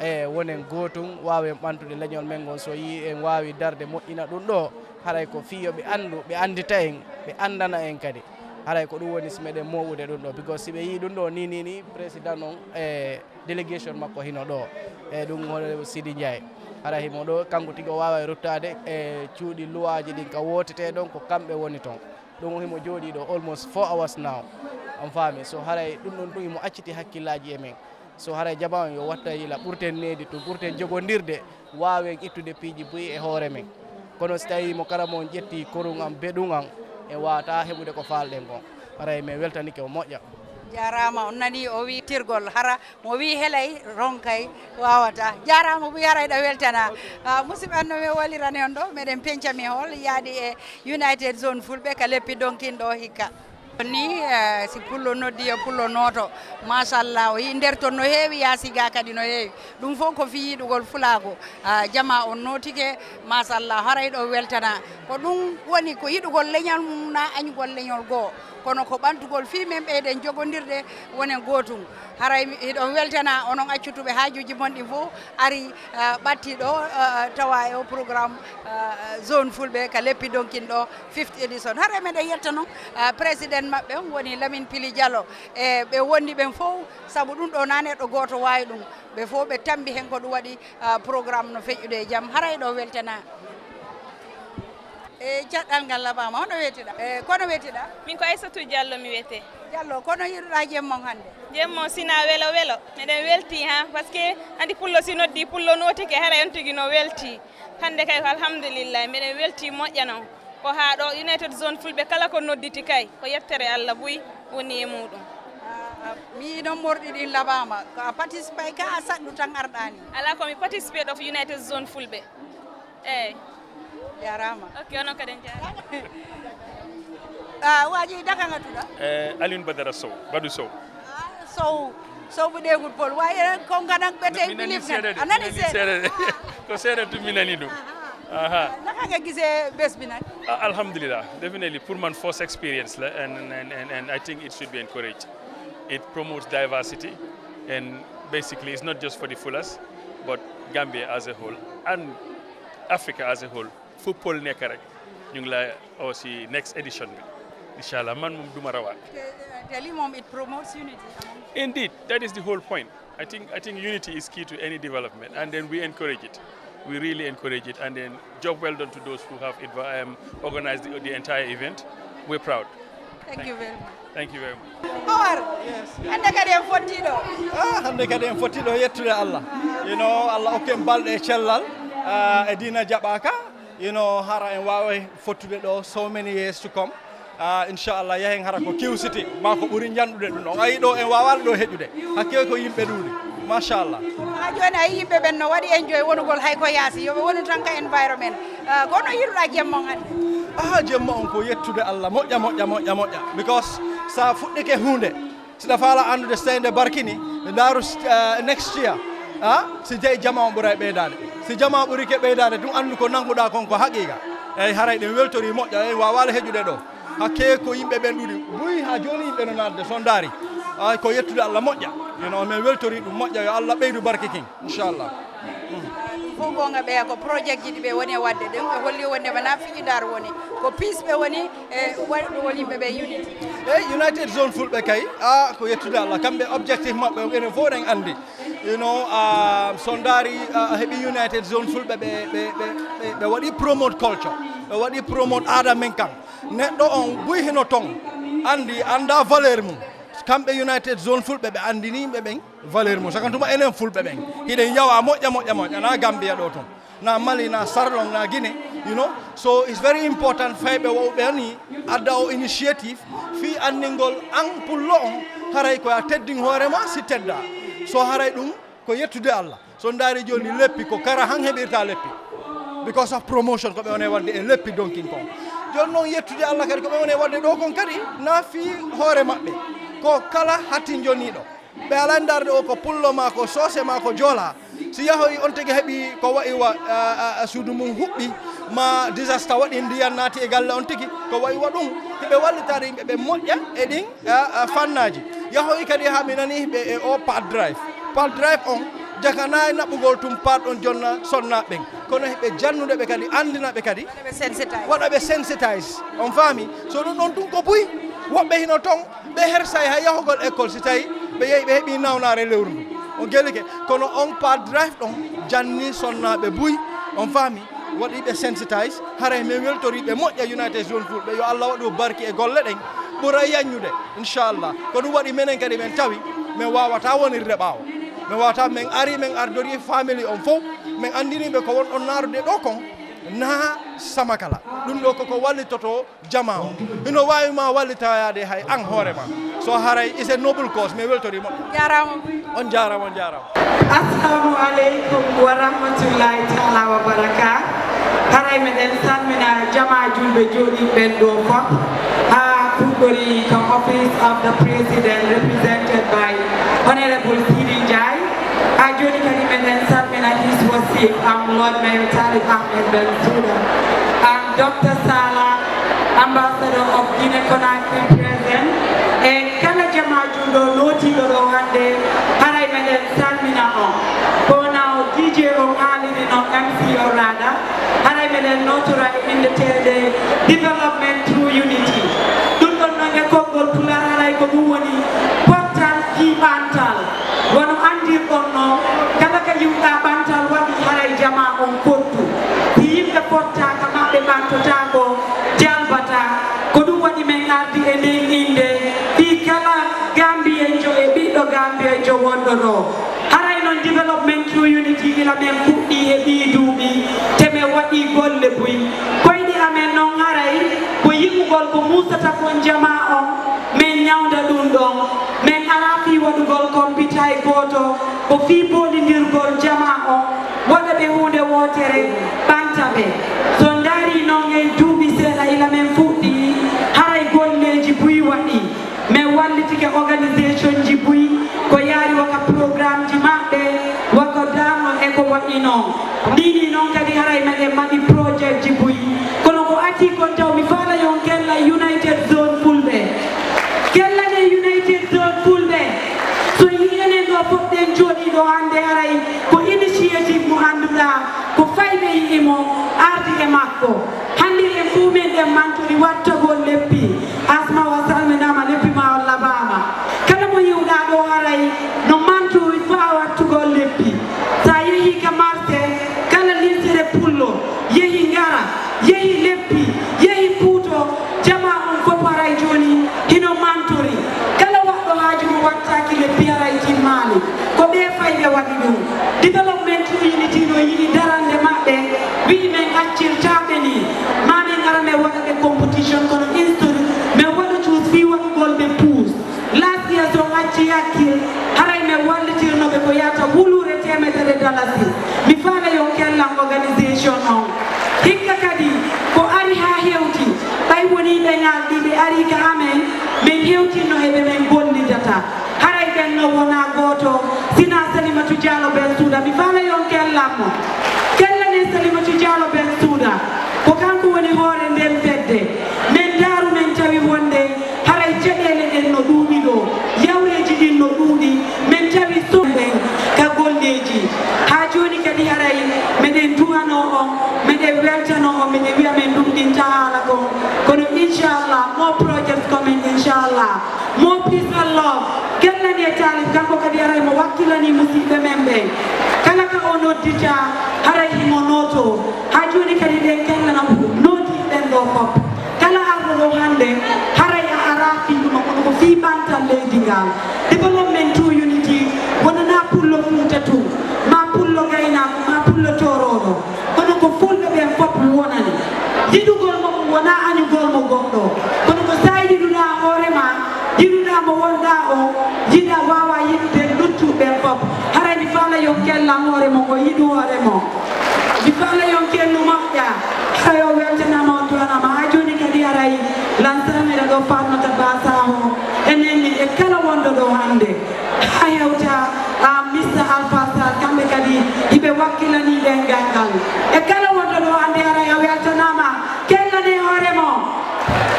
E wonen gootum, waawen ɓantude leñol men ngol. So yii en waawi darde moƴƴina ɗum ɗo, haray ko fii yo ɓe anndu, ɓe anndita en, ɓe anndana en kadi. Haray ko ɗum woni si meɗen mooɓude ɗum ɗo. Because si ɓe yii ɗum ɗo ni, ni, ni, président on e délégation makko hino ɗo. E ɗum hono Sidi Ndiaye. Haray himo ɗo, kanko tigi o waawa e ruttaade e cuuɗi luwaaji ɗin ka wootete ɗon, ko kamɓe woni ton. Ɗum himo jooɗii ɗo almost four hours now. On faami? So haray ɗum ɗon tun himo acciti hakkillaaji e men. So haray jama on yo watta yila ɓurten needi tun, ɓurten jogondirde, waawen ittude piiji buy e hoore men. Kono si tawii mo karamo on ƴetti korun an, beɗun an, en waawata heɓude ko faalɗen kon. Haray men weltanike o moƴƴa. Jaaraama, on nanii o wii tirgol hara mo wii helay ronkay waawata. Jaaraama buy haray ɗo weltana. Ah, musidɓe an no mi walirani on ɗo, meɗen pencami hol yaadi e United Zone Fulɓe ka leppi donkin ɗo hikka. Ni, eh, si pullo noddi yo pullo nooto. Machallah, o yii nder ton no heewi, yaasi ga kadi no heewi. Ɗum fof ko fii yiɗugol Fulaagu. Ah, jama on nootike, machallah, haray ɗo weltana. Ko ɗum woni ko yiɗugol leñol mum, na añugol leñol goo. Kono ko ɓantugol fii men ɓeyden jogondirde, wonen gootum. Haray mi, hiɗon weltana onon accutuɓe haajuuji mon ɗin fof, ari, ah, ɓatti ɗo, ah, tawa e o programme, ah, Zone Fulɓe ka leppi donkin ɗo, fifth edition. Haray meɗen yetta non, ah, président maɓɓe on woni Lamine Pili Diallo. E ɓe wondi ɓen fof, sabu ɗum ɗo na neɗɗo gooto waawi ɗum. Ɓe fof ɓe tambi hen ko ɗum waɗi, ah, programme no feƴƴude e jam. Haray ɗo weltana. E caɗɗal ngal laɓaama, hono wiyetiɗaa? E kono wiyetiɗaa? Min ko Aissatou Diallo mi wiyetee. Diallo, kono yiɗuɗaa jemma on hannde? Jemma on sina welo welo. Meɗen weltii, ha, parce que anndi pullo si noddi, pullo nootike, haray on tigi no weltii. Hannde kay ko alhamdulillah, meɗen weltii moƴƴa non. Ko haa ɗo United Zone Fulɓe kala ko nodditi kay, ko yettere Allah buy woni e muɗum. Ah, ah, mi yiɗi non morɗi ɗin laɓaama. Ko a participé ka a saɗɗu tan arɗaani? Alaa, ko mi participate of United Zone Fulɓe. Eey. Jaaraama. Ok, onon kadi on jaaraama. Ah, waaji, daka nga tuɗa? Eh, Alioune Badara Sow, Badou Sow. Ah, Sow, Sow bu déggul Pël. Waaye kon nga nag ba tey mi nani seede de, a nani seede. Ko seede tu mi nani ɗum. Aha. Naka nga gisee bés bi nag? Ah, alhamdulillah. Definitely, pour man first experience la, and, and, and, and I think it should be encouraged. It promotes diversity, and basically it's not just for the Fulas. but Gambia as a whole and Africa as a whole, football nekk rek, ñu ngi la aussi next edition bi, incha allah. Man moom duma rawaat. Delhi moom, it promotes unity among Indeed, that is the whole point. I think I think unity is key to any development, and then we encourage it. We really encourage it, and then job well done to those who have advi- um, organized the, the entire event. We're proud. Thank you very much. Thank you very much. Omar, hannde kadi en fottiiɗo. Ah, hannde kadi en fottiiɗo yettude Allah. You know, Allah okki en balɗe e cellal, ah, e diina jaɓaaka. You know, hara en waaway fottude ɗo so many years to come. Ah, inchallah, yahen hara ko kiwsiti, ma ko ɓuri njanɗude ɗum ɗon. Ayi ɗo en waawaali ɗo heƴude. Hakke ko yimɓe ɗuuɗi. Machallah. Haa jooni a yii yimɓe ɓen no waɗi enjoy wonugol hay ko yaasi. Yo ɓe wonu tan ka environment. Ah, kono yiɗuɗaa jemma on hannde? Aha, jemma on ko yettude Allah. Moƴƴa, moƴƴa, moƴƴa, moƴƴa. Because sa fuɗɗike huunde, siɗa faala anndude seyde barkini, ndaaru uh, next year. Ah, si tawi jama on ɓuray ɓeydaade. Si jama ɓurike ɓeydaade, ɗum anndu ko nannguɗaa kon ko haqiiqa. Eyi, haray ɗen weltori moƴƴa, eyi, waawaali heƴude ɗo. Hakke ko yimɓe ɓen ɗuuɗi. Buy haa jooni yimɓe no naatde, so ndaari. Ay, ko yettude Allah moƴƴa. You know, min weltori ɗum moƴƴa, yo Allah ɓeydu barke kin, inchallah. Ɗum fof goonga, ɓeya ko projet ji ɗi ɓe woni e waɗde ɗum, ɓe holli wonde ɓe na fijidaar woni, ko peace ɓe woni e waɗugol yimɓe ɓe unity. Eyi, United Zone Fulɓe kay, a ko yettude Allah, kamɓe objectif maɓɓe on enen fof ɗen anndi. You know, ah, so ndaari, ah, heɓi United Zone Fulɓe ɓe ɓe ɓe ɓe waɗi promote culture, ɓe waɗi promote aada men kan. Neɗɗo on buy hino ton, anndi, annda valeur mum. Kamɓe United Zone Fulɓe ɓe anndini yimɓe ɓen valeur mum. Sakantuma enen Fulɓe ɓen, hiɗen yawa moƴƴa moƴƴa moƴƴa, na Gambia ɗo ton, na Mali, na Sarlon, na Guinée, you know. So it's very important fayɓe wowɓe ni adda o initiative fii anndingol an pullo on, haray ko a teddin hoore ma si tedda. So haray ɗum ko yettude Allah. So ndaari jooni leppi ko kara han heɓirta leppi. Because of promotion ko ɓe woni waɗde e leppi donkin kon. Jooni noon yettude Allah kadi ko ɓe woni waɗde ɗo kon kadi na fii hoore maɓɓe. Ko kala hattinjoniiɗo. Ɓe alaa ndaarde o ko pullo ma ko soose ma ko joola. Si yahoyi on tigi heɓi ko wayi wa a, a, a suudu mum huɓɓi ma disaster waɗi ndiyan naati e galle on tigi ko wayi wa ɗum. Hiɓe wallitaade yimɓe ɓe moƴƴa e ɗin a, a, fannaaji. Yahoyi kadi haa mi nani ɓe e o pad drive. Pad drive on jakanayi naɓugol tum pad on jonna sonna ɓen. Kono hiɓe jannude ɓe kadi anndina ɓe kadi Ɓe sensitize. Waɗa ɓe sensitize. On faami? So ɗum ɗon tun ko buy. Woɓɓe hino ton ɓe hersay hay yahugol école si tawi ɓe yehi ɓe heɓi nawnaare lewru ndu. On gelike kono on pad drive ɗon janni sonnaaɓe buy. On faami? Waɗi ɓe sensitize. Haray min weltori ɓe moƴƴa United Zone Fulɓe, yo Allah waɗu barki e golle ɗen ɓura yaññude, inchallah. Ko ɗum waɗi menen kadi min tawi min waawata wonirde ɓaawo. Min waawata, min ari min ardori family on fof, min anndini ɓe ko won ɗon naarude ɗo kon na sama kala. Ɗum ɗo koko wallitoto jama o. Hino waawi ma wallitoyaade hay an hoore ma. So haray is a noble cause, mi weltori moƴƴa. Jaaraama. On jaaraama, on jaaraama. Assalamu aleykum wa rahmatullahi taala wa baraka. Haray meɗen salmina jama julɓe jooɗiiɓe ɓen ɗo fop. Haa fuɗɗori ko office of the president represented by Honorable Sidi Ndiaye. Haa jooni kadi meɗen salmina his wasif am Lord Mayor Talib Ahmed Bensouda. Am Doctor Sala, ambassador of Guinea Conakry present. E kala jama julɗo nootiiɗo ɗo hannde, haray meɗen salmina on. Ko wona o D J on haaliri non M C on raada, haray meɗen nootora e inndeteende development through unity. Ɗum ɗon non e konngol pular haray ko ɗum woni pottal fii ɓantal. Wano anndirɗon non, kala ka yiwɗaa ɓantal waɗi haray jama on fottu. Si yimɓe fottaaka maɓɓe ɓantotaako, jalbataa. Ko ɗum waɗi men ardi e nden innde fii kala Gambiyenjo e ɓiɗɗo Gambiyenjo wonɗo ɗo. Haray non development through unity ila men fuɗɗii e ɗii duuɓi, te men waɗii golle buy. Koyɗi amen non haray ko yi'ugol ko muusata kon jama on, men ñawnda ɗum ɗon. Men alaa fii waɗugol kon bitaye gooto, ko fii boolindirgol jama on, waɗa ɓe huunde wootere, ɓanta ɓe. So ndaarii non e duuɓi seeɗa ila men fuɗɗii, haray golleeji buy waɗii. Men wallitike organisation ji buy ko yaari waka programme ji maɓɓe, waka dano e ko wayi non. Ndini non kadi haray meɗen maɗi projet ji buy. Kono ko ati kon taw mi faala yon kella United Zone Fulɓe. Kellanen United Zone Fulɓe. So yi enen ɗo fof ɗen jooɗii ɗo hannde haray ko initié Imo ardi e makko. Hannde en fuu men ɗen mantori wattagol leppi. Asma wa salminaama, leppi ma on labaama. Kala mo yi'uɗaa ɗoo haray no mantori faa wattugol leppi. Sa yehi ka marse, kala linsere pullo, yehi ngara, yehi leppi, yehi puuto, jamaa on fof haray jooni hino mantori. Kala waɗɗo haaju mo wattaaki leppi haray timmaali. Ko ɓee fayɓe waɗi ɗum. Development Unity no yiɗi darande maɓɓe, wi'i men accirtaa ɓe nii. Ma men ara men waɗa ɓe competition kono instead men waɗa choose fii waɗugol ɓe puus. Last year so on accii hakkil, haray men wallitirno ɓe ko yaata wuluure teemedere dalasi. Mi faala yo kellan organisation on. Hikka kadi ko ari haa hewti, ɓay wonii ɓe ŋaalɗi ɓe arii ka amen, men hewtinno he ɓe men gollidata. Haray ɓen no wonaa gooto, sinaa Salimatu Jaalo Bensuuda. Mi faala yo on kellan mo. Kellanen Salimatu Jaalo Bensuuda. Ko kanko woni hoore nden fedde. Men ndaaru men tawi wonde haray caɗeele ɗen no ɗuuɗi ɗoo, yawreeji ɗin no ɗuuɗi, men tawi so-, ɓen ka golleeji. Haa jooni kadi haray meɗen du'anoo on, meɗen weltanoo on, meɗen wi'a men ɗuuɗinta haala kon. Kono inchallah, more projects coming, inchallah. More peace and love. Kellani e taalib, kanko kadi haray mo wakkilanii musiɓɓe men ɓen. Kala ka o noddita, haray himo nootoo. Haa jooni kadi ɗen kellana nooti ɓen ɗoo fof. Kala arɗo ɗoo hannde, haray a araa fii ɗuma, kono ko fii ɓantal leydi ngal. Development to unity, wonanaa pullo Fuuta tun, maa pullo gaynaaku, maa pullo toorooɗo. Kono ko fulɓe ɓen fof wonani. Yiɗugol mo ɗum wonaa añugol mo goɗɗo. Kono ko sa yiɗuɗaa hoore maa, yiɗuɗaa mo wonɗaa o, yiɗa waawa yiɗde luttuɓe ɓen fof. Haray mi faala yo kellan hoore mo, o yiɗu hoore mo. Mi faala yo kellu moƴƴa. Haray o weltanaama, o du'anaama. Haa jooni kadi haray Lansana miɗo ɗoo faamnata Baa Saaho. Enen ni e kala wonɗo ɗoo hannde. Haa hewta, ah, Mister Alpha Sall, kamɓe kadi hiɓe wakkilanii ɓen ganngal. E kala wonɗo ɗoo hannde haray a weltanaama, kellanee hoore mo.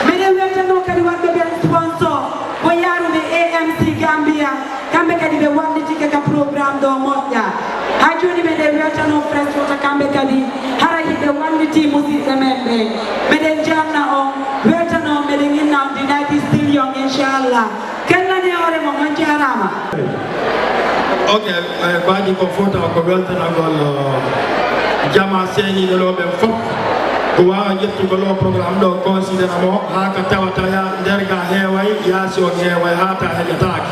Meɗen weltanoo kadi waɗɓe ɓen sponsor, ko yaaruɓe A M C Gambia, kamɓe kadi ɓe wallitike ka programme ɗoo moƴƴa. Haa jooni meɗen weltanoo Fresh Water kamɓe kadi, haray hiɓe wallitii musiɓɓe men ɓen. Meɗen jaarna on, weltanoo, meɗen inna on the night is still young, inchallah. Kellani hoore mon, on jaaraama. Ok, eh, ko adii kon fof tawa ko weltanagol, eh, jamaa seeniiɗo ɗoo ɓen fof. Ko waawa ƴettugol oo programme ɗoo, considérer mo haa ka tawata ya nder ga heeway, yaasi on heeway, haa ta heƴataake.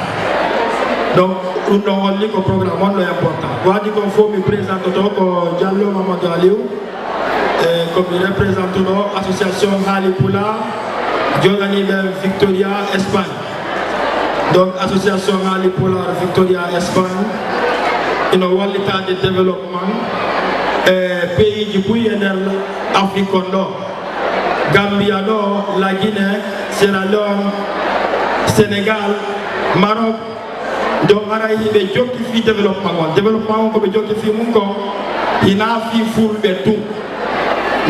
Donc, ɗum ɗon holli ko programme on no important. Ko adii kon fof mi présentoto ko Diallo Mamadou Aliou. E ko mi représente ɗoo association Haali Pulaar joganiiɓe Victoria Espagne. Donc association Haali Pulaar Victoria Espagne ino wallitaade développement e pays ji buy e nder Afrique kon ɗoo. Gambia ɗoo, La Guinée, Sierra Leone, Sénégal, Maroc, Donc haray hiɓe jokki fii développement on. Développement on ko ɓe jokki fii mum kon, hinaa fii fulɓe tun.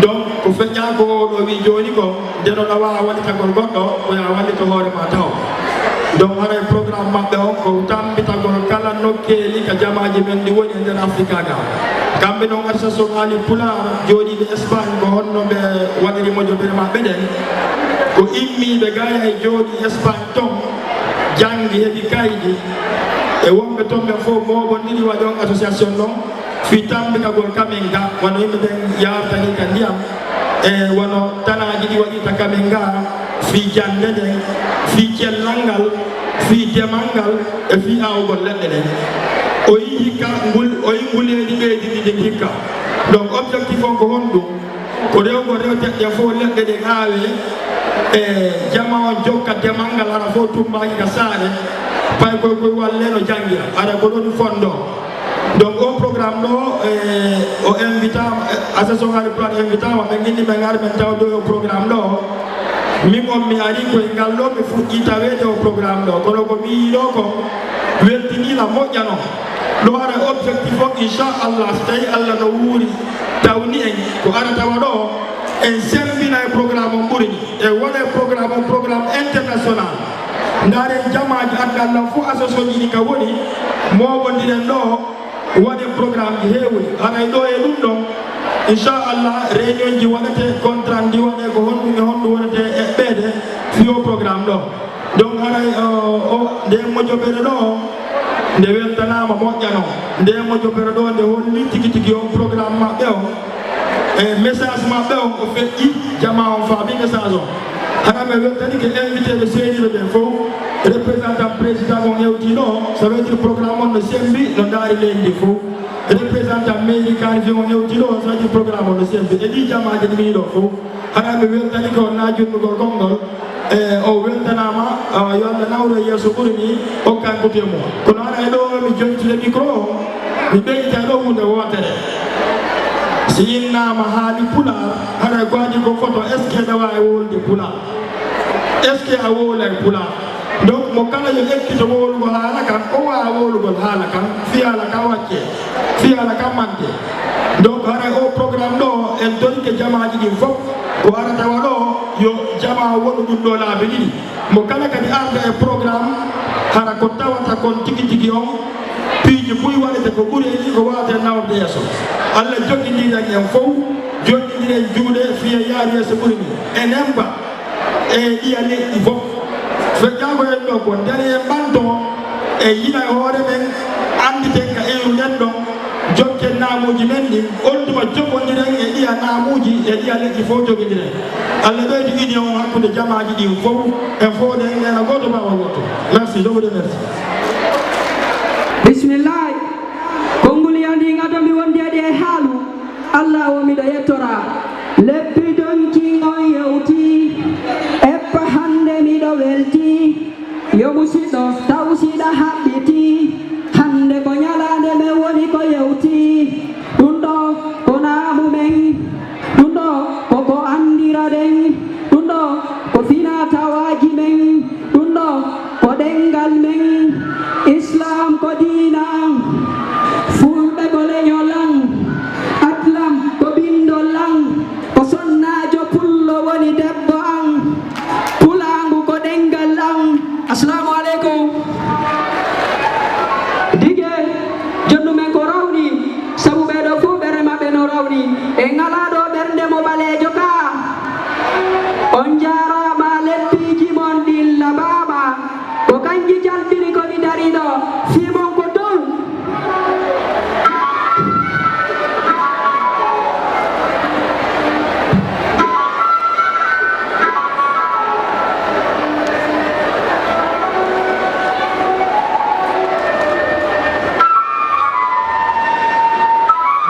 Donc ko feƴƴaa ko oo ɗoo wii jooni kon, nde no ɗa waawa wallitagol goɗɗo, ko yaa wallito hoore maa taho. Donc haray programme maɓɓe on ko tambitagol kala nokkeeli ka jamaaji men ɗi woni e nder Afrika ga. Kamɓe non association Haali Pulaar jooɗiiɓe Espagne, ko honno ɓe waɗiri mojobere maɓɓe ɗen? Ko immiiɓe ga e jooɗii Espagne ton, janngi, heɓi kaydi, e wonɓe ton ɓen fof mooɓondiri waɗi on association ɗon fii tambitagol ka men ga, wano yimɓe ɓen yaarta nii ka ndiyam, e wano tanaaji ɗi waɗirta ka men ga, fii jannde nden, fii cellal ngal, fii demal ngal, e fii aawugol leɗɗe ɗen. O yii hikka ngul-, o yii nguleedi ɓeydindi ndin hikka. Donc objectif on ko honɗum? Ko rewgol rewteeɗe ɗen fof, leɗɗe ɗen aawee, e jamaa on jokka demal ngal, hara fof tumbaaki ka saare, pay koy koy walle no janngira, hara ko ɗon fondo. Donc o programme ɗoo, e, o invitaama, e, association Haali Pulaar invitaama, ɓe nginni ɓe ngari ɓen tawde o programme ɗoo. Min on mi ari koye ngal ɗoo, mi fuɗɗii taweede o programme ɗoo. Kono ko mi yii ɗoo kon, weltiniila, moƴƴa non. Ɗoo hara objectif on, inchallah, so tawii Allah no wuuri, tawni en ko arata waɗoo, en semmbina e programme on ɓuri ni. E waɗa e programme on, programme international. Ndaaren jamaaji aduna lan fof, association ji ɗi ka woni, mooɓondiren ɗoo, waɗen programme ji heewuɗi. Haray ɗoo e ɗum ɗon, Inchallah, réunion ji waɗete, contrat ndi waɗe, ko honɗum e honɗum wonete eɓɓeede fii o programme ɗo. Donc, haray, o, o, nde mojobere ɗo, nde weltanaama moƴƴano. Nde mojobere ɗo, nde holli tigi tigi on programme maɓɓe on. E message maɓɓe on, o feƴƴi, jamaa on faabi message on. Hara ɓe weltanike invité ɓe seeniiɓe ɓen fof. Représentant président on hewtii ɗo, ça veut dire programme on no sembi, no ndaari leydi ndi fof. Représentant mairie Kanifing on hewtii ɗo, ça veut dire programme on no sembi. E ɗii jamaaji ɗi mi ɗo fof. Hara ɓe weltanike on na junnugol konngol. E o weltanaama, ah, yo Allah nawru e yeeso ɓuri ni, okkan ko temo. Kono hara e ɗo mi jontude micro o, mi ɓeydita ɗo huunde wootere. Si innaama haali Pulaar, hara gwaji ko foto, est-ce que ɗa waawi wowlude Pulaar? Est-ce que a wowlay Pulaar? Donc, mo kala yo ekkito wowlugol haala kan, o waawa wowlugol haala kan, fii haala kan waccee, fii haala kan mantee. Donc, haray o programme ɗo, en torike jamaaji ɗin fof, ko ara tawa ɗo, yo jamaa wonu ɗum ɗo laabi ɗiɗi. Mo kala kadi arda e programme, hara ko tawata kon tigi tigi on, piiji buy waɗete ko ɓuri e ɗi ko waawata nawde yeeso. Allah jogindiren en fof, jogindiren juuɗe, fii e yaari yeeso ɓuri ni. Enen ba, e ɗiya leƴƴi fof. Feƴƴaago en ɗo ko ndare en ɓanto e yiɗa e hoore men, annditen ka iwruɗen ɗon, jokken naamuuji men ɗin, on tuma jogondiren e ɗiya naamuuji e ɗiya leƴƴi fof jogondiren. Allah ɓeydu union on hakkunde jamaaji ɗin fof, en fof ɗen neena gooto, baaba gooto. Merci, je vous remercie. Bismillah. Konngol yandi ngado mi wondi ade e haalu. Allah o miɗo yettora. Leppi donkin on yewti. Eppa hannde miɗo welti. Yo musiɗɗo taw siɗa haɓɓiti. Hannde ko ñalaande men woni ko yewti. Ɗum ɗo ko naamu men. Ɗum ɗo ko ko anndiraɗen. Ɗum ɗo ko finaa tawaaji men. Ɗum ɗo ko ɗenngal men. Islaam ko diina am. Fulɓe ko leñol am. Atlam ko binndol am. Ko sonnaajo pullo woni debbo am. Pulaangu ko ɗenngal am. Assalaamu aleykum. Dige, jonnu men ko rawni, sabu ɓee ɗoo fof ɓerɗe maɓɓe no rawni. En ngalaa ɗoo ɓernde mo ɓaleejo kaa. On njaaraama, leppiiji mon ɗin laɓaama. Ko kanji jalbini ko mi darii ɗoo. Fii mon ko dow.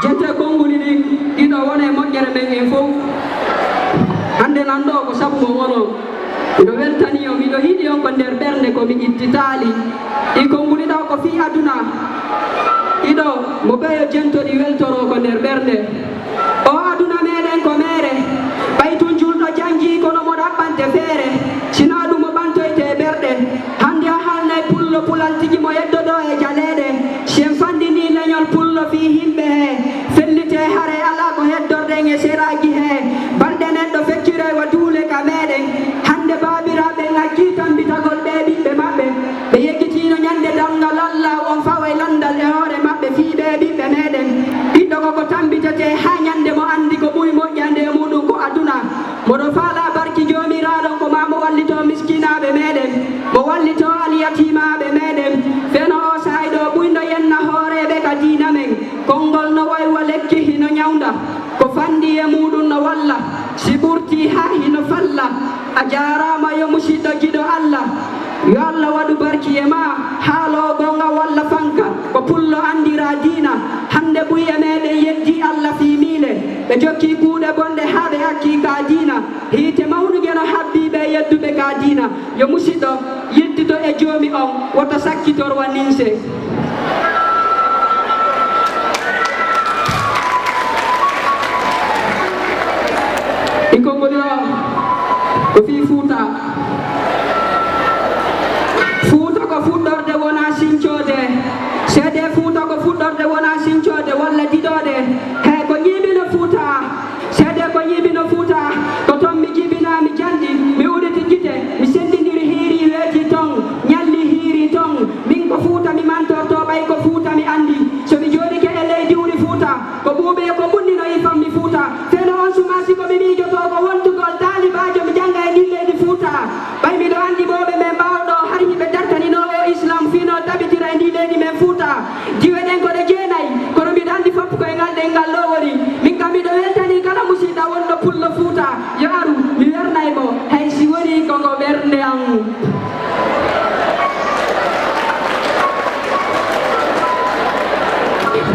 Jette konnguli ɗin ɗiɗo wona e moƴƴere men en fof. Hannde nan ɗoo ko sabu mo wonoo. Miɗo weltanii on, miɗo yiɗi on ko nder ɓernde ko mi ittitaali. Ɗi konnguli ɗoo ko fii aduna. Ɗiɗo mo ɓeyo jentoɗi weltoroo ko nder ɓernde. O aduna meɗen ko meere. Ɓay tun julɗo janjii kono mo ɗaɓɓante feere. Sinaa ɗum o ɓantoyte e ɓerɗe. Hannde a haalnay pullo pulal tigi mo yeddoɗoo e jaleeɗe. Si en fanndinii leñol pullo fii yimɓe hee, fellitee hare alaa ko heddorɗen e seraaji hee. Balɗe neɗɗo fecciree wa duule ka meɗen. Hannde baabiraaɓe ngaccii tammbitagol ɓee ɓiɓɓe maɓɓe. Ɓe yeggitiino ñande darngal Alla on faway lanndal e hoore maɓɓe fii ɓee ɓiɓɓe meɗen. Ɓiɗɗo ko ko tammbitetee haa ñande mo anndi ko ɓuri moƴƴande e muuɗum ko aduna. Moɗo faalaa barki Joomiraaɗo ko maa mo wallitoo miskinaaɓe meɗen, mo wallitoo alyatiimaaɓe meɗen. Feno oo saa'i ɗoo ɓuyɗo yenna hooreeɓe ka diina men. Konngol no way wa lekki hino ñawnda. Ko fanndi e muuɗum no walla. Si ɓurtii haa hino falla. A jaaraama yo musiɗɗo giɗo Alla. Yo Alla waɗu barki e maa, haaloo goonga walla fanka. Ko pullo anndiraa diina. Hannde buy e meɗen yeddii Alla fii miile. Ɓe jokkii kuuɗe bonɗe haa ɓe hakkii ka diina. Hiite mawnuge no habbii ɓe yedduɓe ka diina. Yo musiɗɗo yeddito e Joomi on, woto sakkitor wa ninse. Ɗi konngoli o ko fii Fuuta. Fuuta ko fuɗɗorde wonaa sincoode. Seedee Fuuta ko fuɗɗorde wonaa sincoode walla diɗoode. He ko ñiiɓino Fuuta. Seedee ko ñiiɓino Fuuta. Ko ton mi jibinaa, mi janɗi, mi uɗiti gite, mi senndindiri hiiri weeti ton, ñalli hiiri ton. Min ko Fuuta mi mantortoo ɓay ko Fuuta. Feno on suma si ko mi miijoto ko wontugol taalibaajo mi jannga e ndin leydi Fuuta. Ɓay miɗo anndi mawɓe men ɓaawo ɗoo hari hiɓe dartaninoo o Islam fii no tabitira e ndii leydi men Fuuta. Diiwe ɗen ko ɗe jeenay, kono miɗo anndi fof ko e ngal ɗemngal ɗoo woni. Min kam miɗo weltanii kala musiɗɗo wonɗo pullo Fuuta, yo aru, mi wernay mo, hay si wonii ko ngo ɓernde an.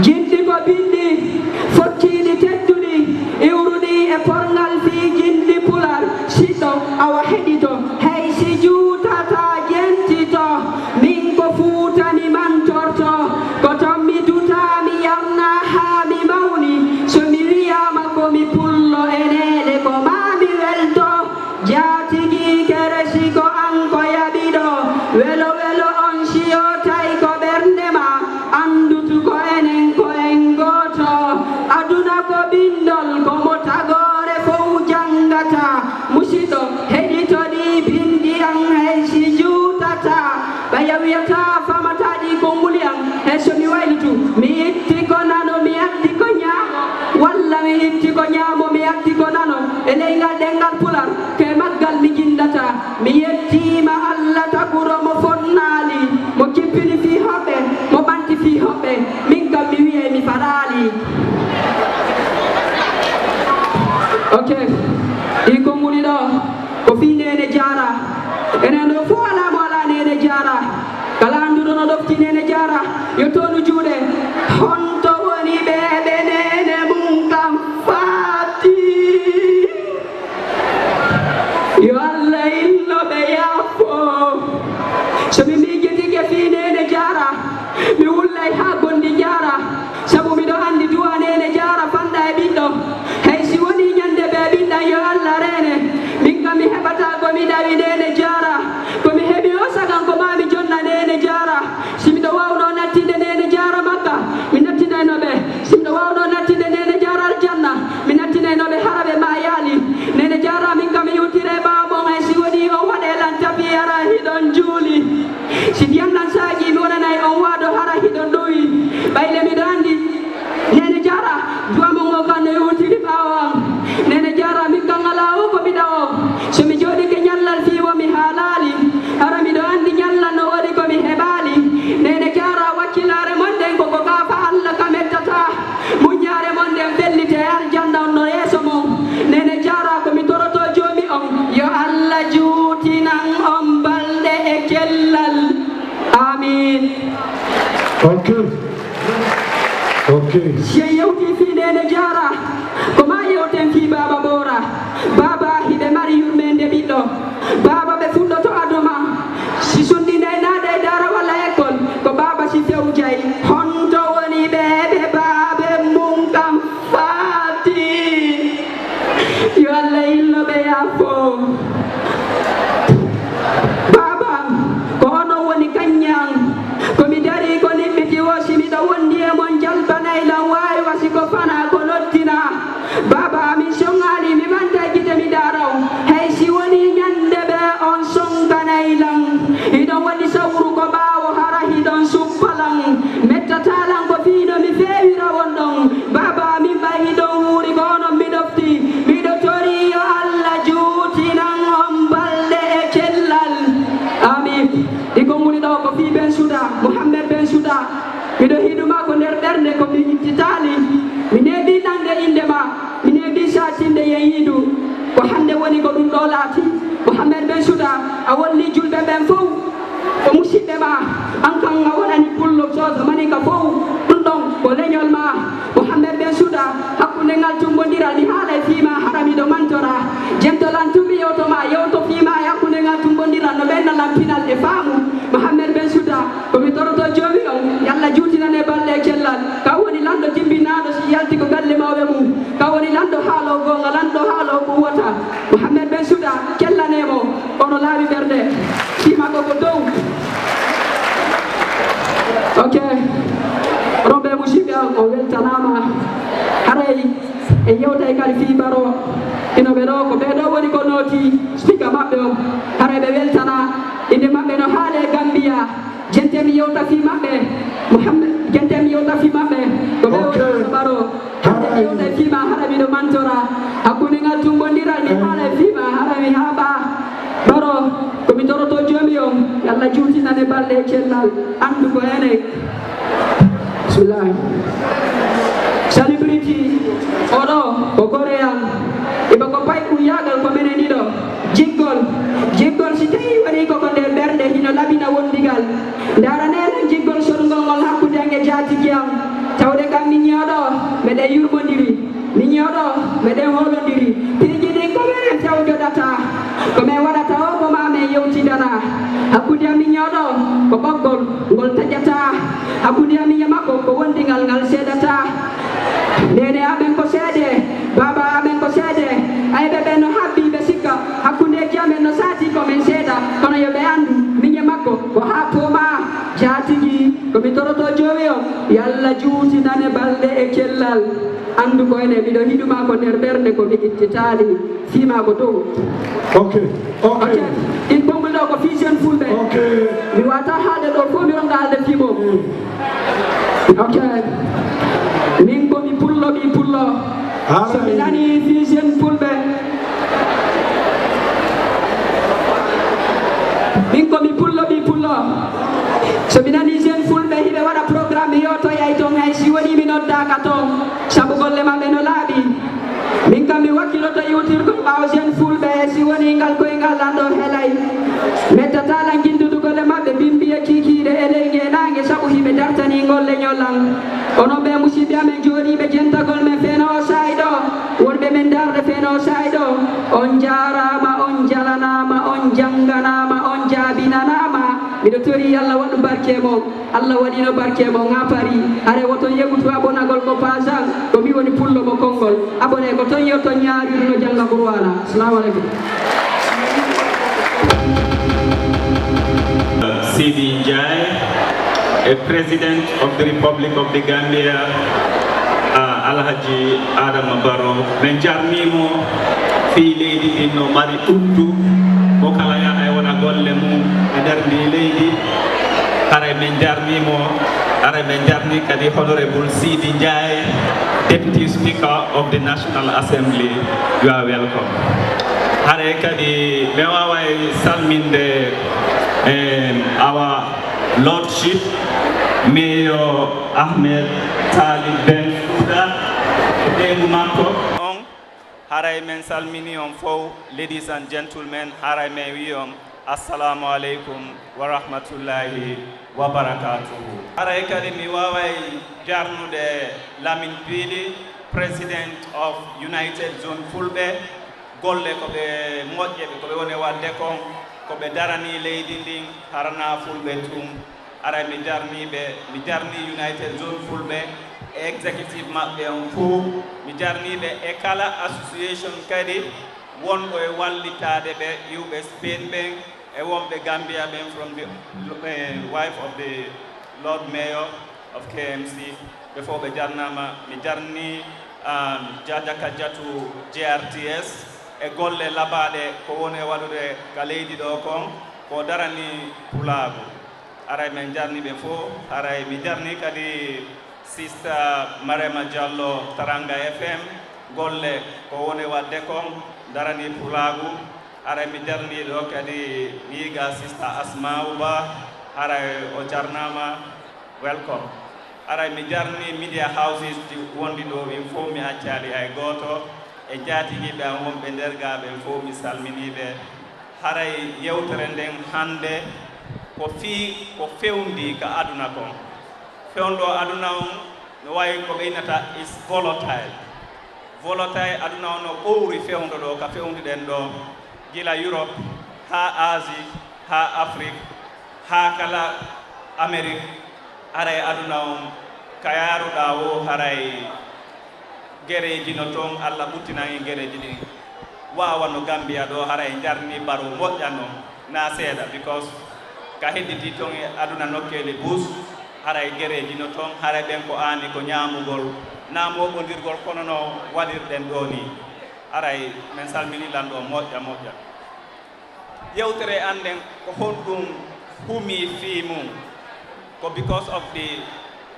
Jinɗi ko binndi fottiiɗi tedduɗi, iwruɗi e porngal fii jinɗi Pular. Siɗɗo, awa heɗito, hay si juutataa jentito. Min ko Fuuta mi mantorto, ko ton mi dutaa mi yarnaa haa mi mawni. So mi wiyaama ko mi pullo e neene ko maa mi welto. Jaatigi keresi ko an ko yaɓiɗo, welo welo on si yootay ko ɓernde ma, anndutu ko enen ko en gooto. Aduna ko binndol, ko mo tagoore fow janngata. Musiɗɗo, heɗito ɗi binndi an hay si juutata. Ɓay a wiyata famata ɗi konnguli an, he so mi waylitu, mi itti ko nano, mi addi ko ñaamo, walla mi itti ko ñaamo, mi addi ko nano. E ley ngal ɗemngal Pular, ko e maggal mi jinndata. Mi yettiima Alla taguro mo fonnaali, mo kippini fii hoɓɓe, mo ɓanti fii hoɓɓe. Min kam mi wiyay mi faɗaali. Ok, ɗi konnguli ɗoo. Ko fii Neene Jaara. Enen ɗoo fow alaa mo alaa Neene Jaara. Kala annduɗo no ɗofti Neene Jaara, yo toonu juuɗe. Honto woni ɓee ɓe neene mun kam faati? Yo Alla inno ɓe yaafo. So mi miijitike fii Neene Jaara, mi wullay haa Gonndi Jaara. Sabu miɗo anndi duwaa Neene Jaara fanɗa e ɓiɗɗo. Hay si wonii ñannde ɓe ɓiɗɗan yo Alla reene. Min kam mi heɓataa ko mi ɗawi Neene Jaara. Ko mi heɓi o sagan ko maa mi jonna Neene Jaara. Si miɗo waawnoo nattinde Neene Jaara Makka, mi nattinayno ɓe. Si miɗo waawnoo nattinde Neene Jaara Aljanna, mi nattinayno ɓe hara ɓe maayaali. Neene Jaara min kam mi iwtire ɓaawo mon hay si wonii on waɗe lan tapi hara hiɗon juuli. Si ndiyam ɗan saagii, mi wonanay on waado hara hiɗon ɗowi. Ɓayle miɗo anndi, Neene Jaara, duwaa mon o kan no iwtiri ɓaawo an. Neene Jaara, min kan alaa o ko mi ɗawo. So mi jooɗike ñallal fii wo mi haalaali, hara miɗo anndi ñallal no waɗi ko mi heɓaali. Neene Jaara, wakkilaare mon ɗen ko ko kaafa Alla ka mettataa. Muññaare mon nden fellite e aljanna on no yeeso mon. Neene Jaara, ko mi torotoo Joomi on, yo Alla juutinan on balɗe e cellal. Aamiin. Ok. Ok. Si en yewtii fii Neene Jaara, ko maa yewten fii Baaba Boora. Baaba hiɓe mari yurmeende ɓiɗɗo. Baaba ɓe fuɗɗoto adoma. Si sunndinay naada e daara walla ekkol, ko baaba si fewjay. Honto woni ɓee ɓe baabe mun kam faati? Yo Alla inno ɓe yaafo. Baaba, ko onon woni kaññe an. Ko mi darii ko niɓɓiti wo, si miɗo wondi e mon jalbanay lan waawi wa si ko fanaa ko nottinaa. Baaba, amin soŋaali, mi ɓantay gite mi daara on. Hay si wonii ñannde ɓe on soŋkanay lan. Hiɗon waɗi sawru ko ɓaawo hara hiɗon suppa lan. Mettataa lan ko fii no mi feewira won ɗon. Baaba, amin ɓay hiɗon wuuri ko onon mi ɗofti. Miɗo torii yo Alla juutinan on balɗe e cellal. Amin. Ɗi konnguli ɗoo ko fii Ben Suda, Muhammed Ben Suda. Miɗo hiɗu ma ko nder ɓernde ko mi ittitaali. Mi neeɓii nande innde ma. Mi neeɓii saatinde yeeyiidu. Ko hannde woni ko ɗum ɗoo laatii. Muhammed Ben Suda, a wollii julɓe ɓen fow. Ko musiɓɓe ma. An kan a wonani pullo Soosa Maninka fow. Ɗum ɗon ko leñol ma. Muhammed Ben Suda, hakkunde ngal tummbondiral mi haalay fii ma hara miɗo mantora. Jentol an tun mi yewto ma, yewto fii ma e hakkunde ngal tummbondiral no ɓenna lan pinal e faamu. Muhammed Ben Suda, ko mi toroto Joomi on, yo Alla juutinane balɗe e cellal. Kan woni lanɗo jimbinaaɗo si yalti ko galle mawɓe mum. Kan woni lanɗo haaloo goonga, lanɗo haaloo ko huwata. Muhammed Ben Suda, cellane mo, ono laaɓi ɓernde. Fii makko ko dow. Ok. Onon ɓee musiɓɓe am, on weltanaama. Haray en yewtay kadi fii Baro. Hino ɓe ɗoo, ko ɓee ɗoo woni ko nooti speaker maɓɓe on. Haray ɓe weltanaa. Innde maɓɓe no haalee Gambia. Jente mi yewta fii maɓɓe. Muhammed, jente mi yewta fii maɓɓe. Ko ɓe Ok. woni Baro. Hara Yewta e fiima hara miɗo mantora. Hakkunde ngal tummbondiral mi haala e fiima hara mi haaɓa. Baro, ko mi toroto joomi on, yo Allah juutinane balɗe e cellal, anndu ko enen. Bismillah. Celebrity, oɗo ko goreyal. Iba ko pay ɓuryaagal ko menen ɗiɗo. Jiggol, jiggol si tawii waɗii ko ko nder ɓernde, hino labina wondigal. Ndaranee lan jiggol sorngol ngol hakkunde an e jaatigi an. Tawde kam miñi oɗo, meɗen yurmondiri. Miñi oɗo, meɗen hoolondiri. Piiji ɗin ko menen fewjodata. Ko men waɗata o, ko maa men yewtidana. Hakkunde an miñi oɗo, ko ɓoggol, ngol taƴataa. Hakkunde an miñi makko, ko wondigal ngal seedataa. Neene amen ko seede, baaba amen ko seede. Ayɓe ɓen no habbii ɓe sikka. Hakkundeeji amen no saati ko men seeda. Kono yo ɓe anndu, miñi makko, ko haa poomaa. Jaatigi, ko mi toroto joomi on, yo Allah juutinane balɗe e cellal. Anndu ko enen, miɗo hiɗu maa ko nder ɓernde, ko mi ittitaali. Fii maa ko dow. Ok, ok. Ok. In konngol ɗo ko fii jeune fulɓe. Ok. Mi wata haalde ɗo fof, mi ronka haalde fii mum. Mm. Ok. Min ko mi pullo, ɓii pullo. Haray. So mi nani fii jeune fulɓe. Min ko mi pullo, ɓii pullo. So mi nani jeune fulɓe hiɓe waɗa programme, mi yewtoyay toon, hay si woni mi noddaaka toon. Sabu golle maɓɓe no laaɓi. Min kam mi wakkiloto iwtirgol ɓaawo jeune fulɓe, si woni ngal koyngal an ɗo helay. Mettataa lan jinndudugol e maɓɓe bimbi e kiikiiɗe e ley ngeenaange, sabu hiɓe dartanii ngol leñol an. Onon ɓee musiɓɓe amen jooɗiiɓe jentagol men feno o saa'i ɗo, wonɓe men darde feno o saa'i ɗo, on njaaraama, on njalanaama, on njannganaama, on jaabinanaama. Miɗo torii Allah waɗu barke mon. Allah waɗino barke mo ŋaapari. Hare woto yegutu abonagol ko pasan. Ko mi woni pullo mo konngol. Abone ko ton yo ton ñaariru no jannga Qur'aana. Assalamu alaikum. Sidi Ndiaye, a president of the Republic of the Gambia, uh, Alhaji Adama Barrow. Men jarnimo fii leydi ndin no mari ɓuttu, mo kala yaha e wona golle mum e nder ndi leydi. Haray men jarnimo, haray men jarni kadi Honorable Sidi Ndiaye, Deputy Speaker of the National Assembly. You are welcome. Haray kadi men waaway salminde, eh, our Lordship, Mayor Ahmed Talib Bensouda, e ɓeyngu makko. On, haray men salmini on fow, ladies and gentlemen, haray men wi on, Assalamu alaikum wa rahmatullahi wa barakatuhu. Haray kadi mi waaway jarnude Lamin Piili, President of United Zone Fulɓe, golle ko ɓe moƴƴe, ɓe ko ɓe woni waɗde kon, ko ɓe daranii leydi ndin, harana fulɓe tun. Aray mi jarnii ɓe, mi jarnii United Zone Fulɓe e executive maɓɓe on fow. Mi jarnii ɓe e kala association kadi wonɗo e wallitaade ɓe iwɓe Spain ɓen e wonɓe Gambia ɓen from the, eh, wife of the Lord Mayor of K M C. Ɓe fow ɓe jarnaama. Mi jarnii, um, Jaaja Kajjatu J R T S e golle labaaɗe ko woni e waɗude ka leydi ɗo kon, ko daranii pulaagu. Aray men jarnii ɓe fow. Aray mi jarnii kadi Sista Marema Diallo, Taranga F M, golle ko woni waɗde kon, daranii pulaagu. Aray mi jarnii ɗo kadi mi yiga Sista Asma'u Ba, aray o jarnaama, welcome. Aray mi jarnii media houses ɗi wonɗi ɗo ɗin fow, mi accaali hay gooto, e njaatigiiɓe am wonɓe nder gaa ɓen fow, mi salminii ɓe. Haray yewtere nden hannde ko fii ko fewndii ka aduna kon. Fewndo aduna on no wayi ko ɓe innata is volatile. Volatile, aduna on no ɓowri fewndo ɗo ka fewndiɗen ɗo, gila Europe, haa Asie, haa Afrique, haa kala Amérique. Haray aduna on ka yaaruɗaa woo, haray gereeji no ton, Alla ɓuttinan en gereeji ɗin. Waawa no Gambia ɗo, haray jarni baro moƴƴa non, na seeɗa, because ka hedditii ton e aduna nokkeeli bus, haray gereeji no ton, haray ɓen ko aani ko ñaamugol, na mooɓondirgol kono no waɗirɗen ɗo ni. Haray men salmini lan ɗo moƴƴa moƴƴa. Yewtere an nden ko honɗum humii fii mum? Ko because of the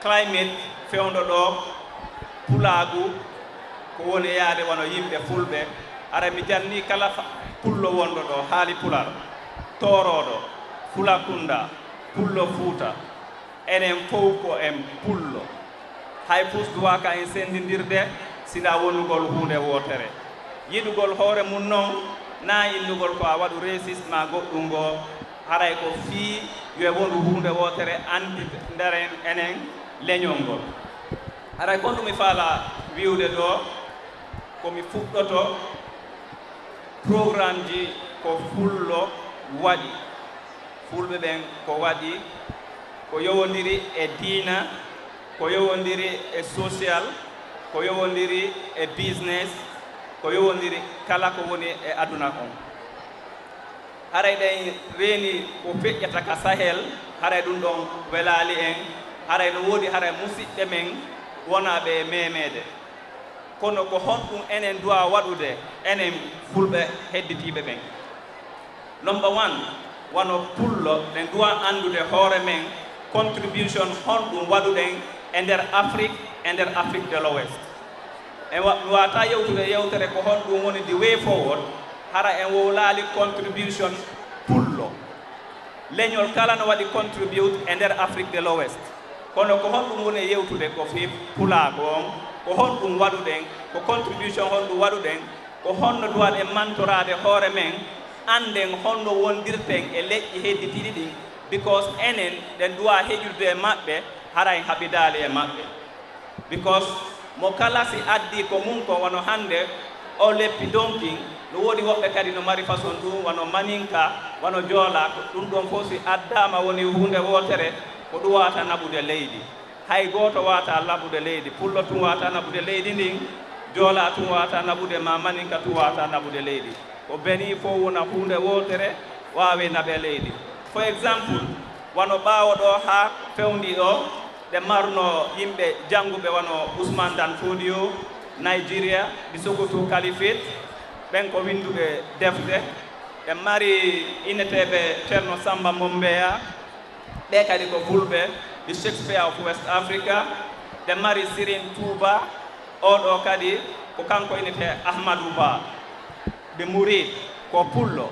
climate fewndo ɗo, pulaagu, Ko woni yaade wano yimɓe fulɓe, hara mi janni kala fa-, pullo wonɗo ɗo, haali pular, toorooɗo, fulakunda, pullo fuuta, enen fow ko en pullo. Hay fus duwaaka en senndindirde, sina wonugol huunde wootere. Yiɗugol hoore mum noon, naa innugol ko a waɗu raciste maa goɗɗum ngoo, haray ko fii yo e wondu huunde wootere anndi ndaren enen leñol ngol. Haray kon ɗum mi faala wi'ude ɗoo, ko mi fuɗɗoto programmeji ko fullo waɗi. Fulɓe ɓen ko waɗi ko yowondiri e diina, ko yowondiri e social, ko yowondiri e business, ko yowondiri kala ko woni e aduna on. Haray ɗen reeni ko feƴƴata ka Sahel, haray ɗum ɗon welaali en, haray no woodi haray musiɓɓe men wonaaɓe e meemeede. Kono ko honɗum enen duwa waɗude, enen fulɓe hedditiiɓe ɓen? Number one, wano pullo, ɗen duwa anndude hoore men, contribution honɗum waɗuɗen e nder Afrique, e nder Afrique de l'Ouest. En wa-, mi waata yewtude yewtere ko honɗum woni the way forward, hara en wowlaali contribution pullo. Leñol kala no waɗi contribute e nder Afrique de l'Ouest. Kono ko honɗum woni e yewtude ko fii pulaagu on, ko honɗum waɗuɗen, ko contribution honɗum waɗuɗen, ko honno duwaɗen mantoraade hoore men, annden honno wondirten e leƴƴi hedditiiɗi ɗin, because enen ɗen duwa heƴude e maɓɓe, hara en haɓidaali e maɓɓe. Because mo kala si addi ko mum ko wano hannde, o leppi donkin, no woodi woɓɓe kadi no mari façon ɗum, wano maninka, wano joola, ko ɗum ɗon fof si addaama woni huunde wootere, ko ɗum waata naɓude leydi. Hay gooto waata naɓude leydi, pullo tun waata naɓude leydi ndin, joola tun waata naɓude, ma maninka tun waata naɓude leydi. Ko beni fof wona huunde wootere, waawi naɓe leydi. For example, wano ɓaawo ɗo haa fewndi ɗo, ɗe marno yimɓe jannguɓe wano Usman Dan Fodio, Nigeria, the Sokoto Caliphate, ɓen ko winnduɓe defte. Ɗe mari inneteeɓe Ceerno Samba Mombeya, ɓe kadi ko fulɓe, the Shakespeare of West Africa. Ɗe mari Sirin Tuuba, oo ɗo kadi ko kanko innetee Ahmadu Ba. The Murid, ko pullo.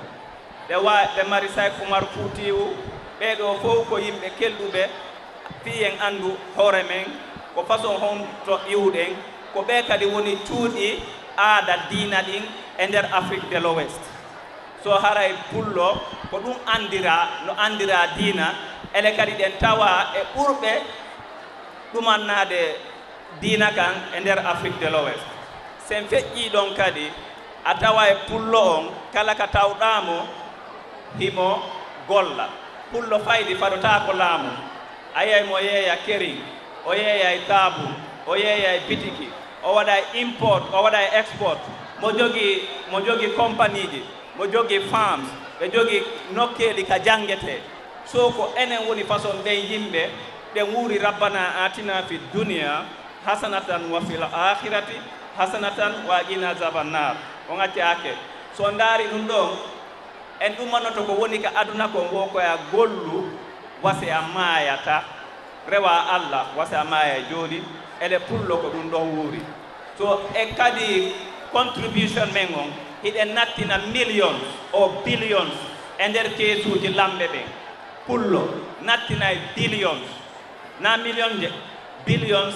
Ɓe wa-, ɓe mari Sayk Umar Fuutiyu, ɓee ɗoo fof ko yimɓe kelɗuɓe, fii en anndu hoore men, ko façon honto iwɗen, ko ɓee kadi woni cuuɗi aada diina ɗin e nder Afrique de l'Ouest. So haray pullo, ko ɗum anndiraa, no anndiraa diina, ene kadi ɗen tawa e ɓurɓe ɗumannaade diina kan e nder Afrique de l'Ouest. Sen feƴƴii ɗon kadi, a tawa e pullo on, kala ka tawɗaa mo, himo golla. Pullo faydi fadotaako laamu. A yiyay mo yeeya kering, o yeeyay taabu, o yeeyay bitiki, o waɗay import, o waɗay export. Mo jogii, mo jogii compagnieji, mo jogii farms, ɓe jogii nokkeeli ka janngetee. So ko enen woni façon ɓen yimɓe, ɓe wuuri Rabbana atina fi dunya hasanatan wa fil akhirati hasanatan wa qina azaban nar. On accaake. So ndaari ɗum ɗon, en ɗumanoto ko woni ka aduna kon wo ko a gollu, wasi a maayata, rewa Allah, wasi a maaya e jooni, ele pullo ko ɗum ɗon wuuri. So e kadi contribution men on, hiɗen nattina millions o billions e nder keesuuji lamɓe ɓen. Pullo nattinay billions, na million je, billions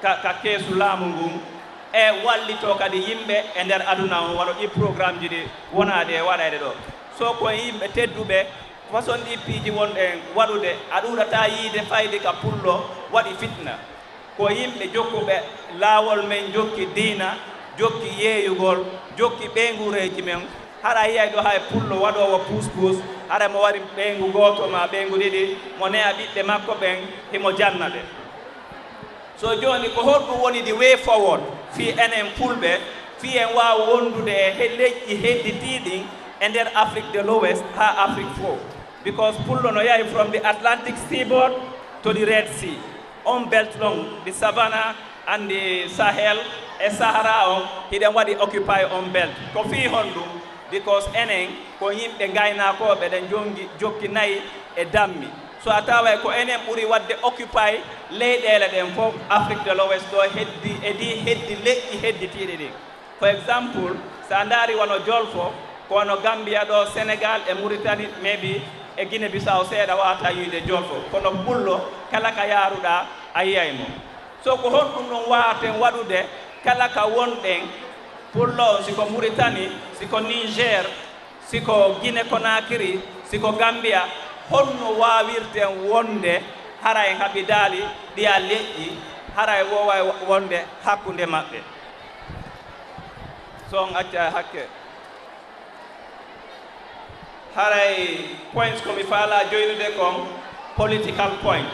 ka, ka keesu laamu ngun, e wallito kadi yimɓe e nder aduna on, wano ɗi programmeji ɗi wonaade e waɗayde ɗo. So ko yimɓe tedduɓe, façon ɗi piiji wonɗen waɗude, a ɗuuɗata yiide fayde ka pullo waɗi fitna. Ko yimɓe jokkuɓe laawol men, jokki diina, jokki yeeyugol, jokki ɓeynguureeji men. Hara yiyay ɗo hay pullo waɗoowo puus-puus, hara mo wari ɓeyngu gooto maa ɓeyngu ɗiɗi, mo ne'a ɓiɓɓe makko ɓen, himo janna ɓe. So jooni, ko honɗum woni the way forward fii enen fulɓe, fii en waawa wondude e he-, leƴƴi hedditiiɗi e nder Afrique de l'Ouest haa Afrique fof? Because pullo no yahi from the Atlantic seaboard to the Red Sea. On belt ɗon, the Savannah and the Sahel e Sahara on, hiɗen waɗi occupy on belt. Ko fii honɗum? Because enen ko yimɓe ngaynaakooɓe, ɗen jongi, jokki nayi e dammi. So a taway ko enen ɓuri waɗde occupy leyɗeele ɗen fof, Afrique de l'Ouest ɗo heddi, e ɗi heddi leƴƴi hedditiiɗi ɗin. For example, so a ndaari wano Jolfo, ko wano Gambia ɗo, Senegal e Mauritanie, maybe e Guinée Bissau seeɗa wata yiide Jolfo. Kono Pullo, kala ka yaaruɗaa, a yiyay mo. So ko honɗum ɗum waawaten waɗude kala ka wonɗen, Pullo on, si ko Mauritanie, si ko Niger, si ko Guinée Conakry, si ko Gambia, honno waawirten wonde hara en haɓidaali ɗiya leƴƴi, hara e wooway wonde hakkunde maɓɓe? So on accay hakke. Haray points ko mi faalaa joynude kon political point.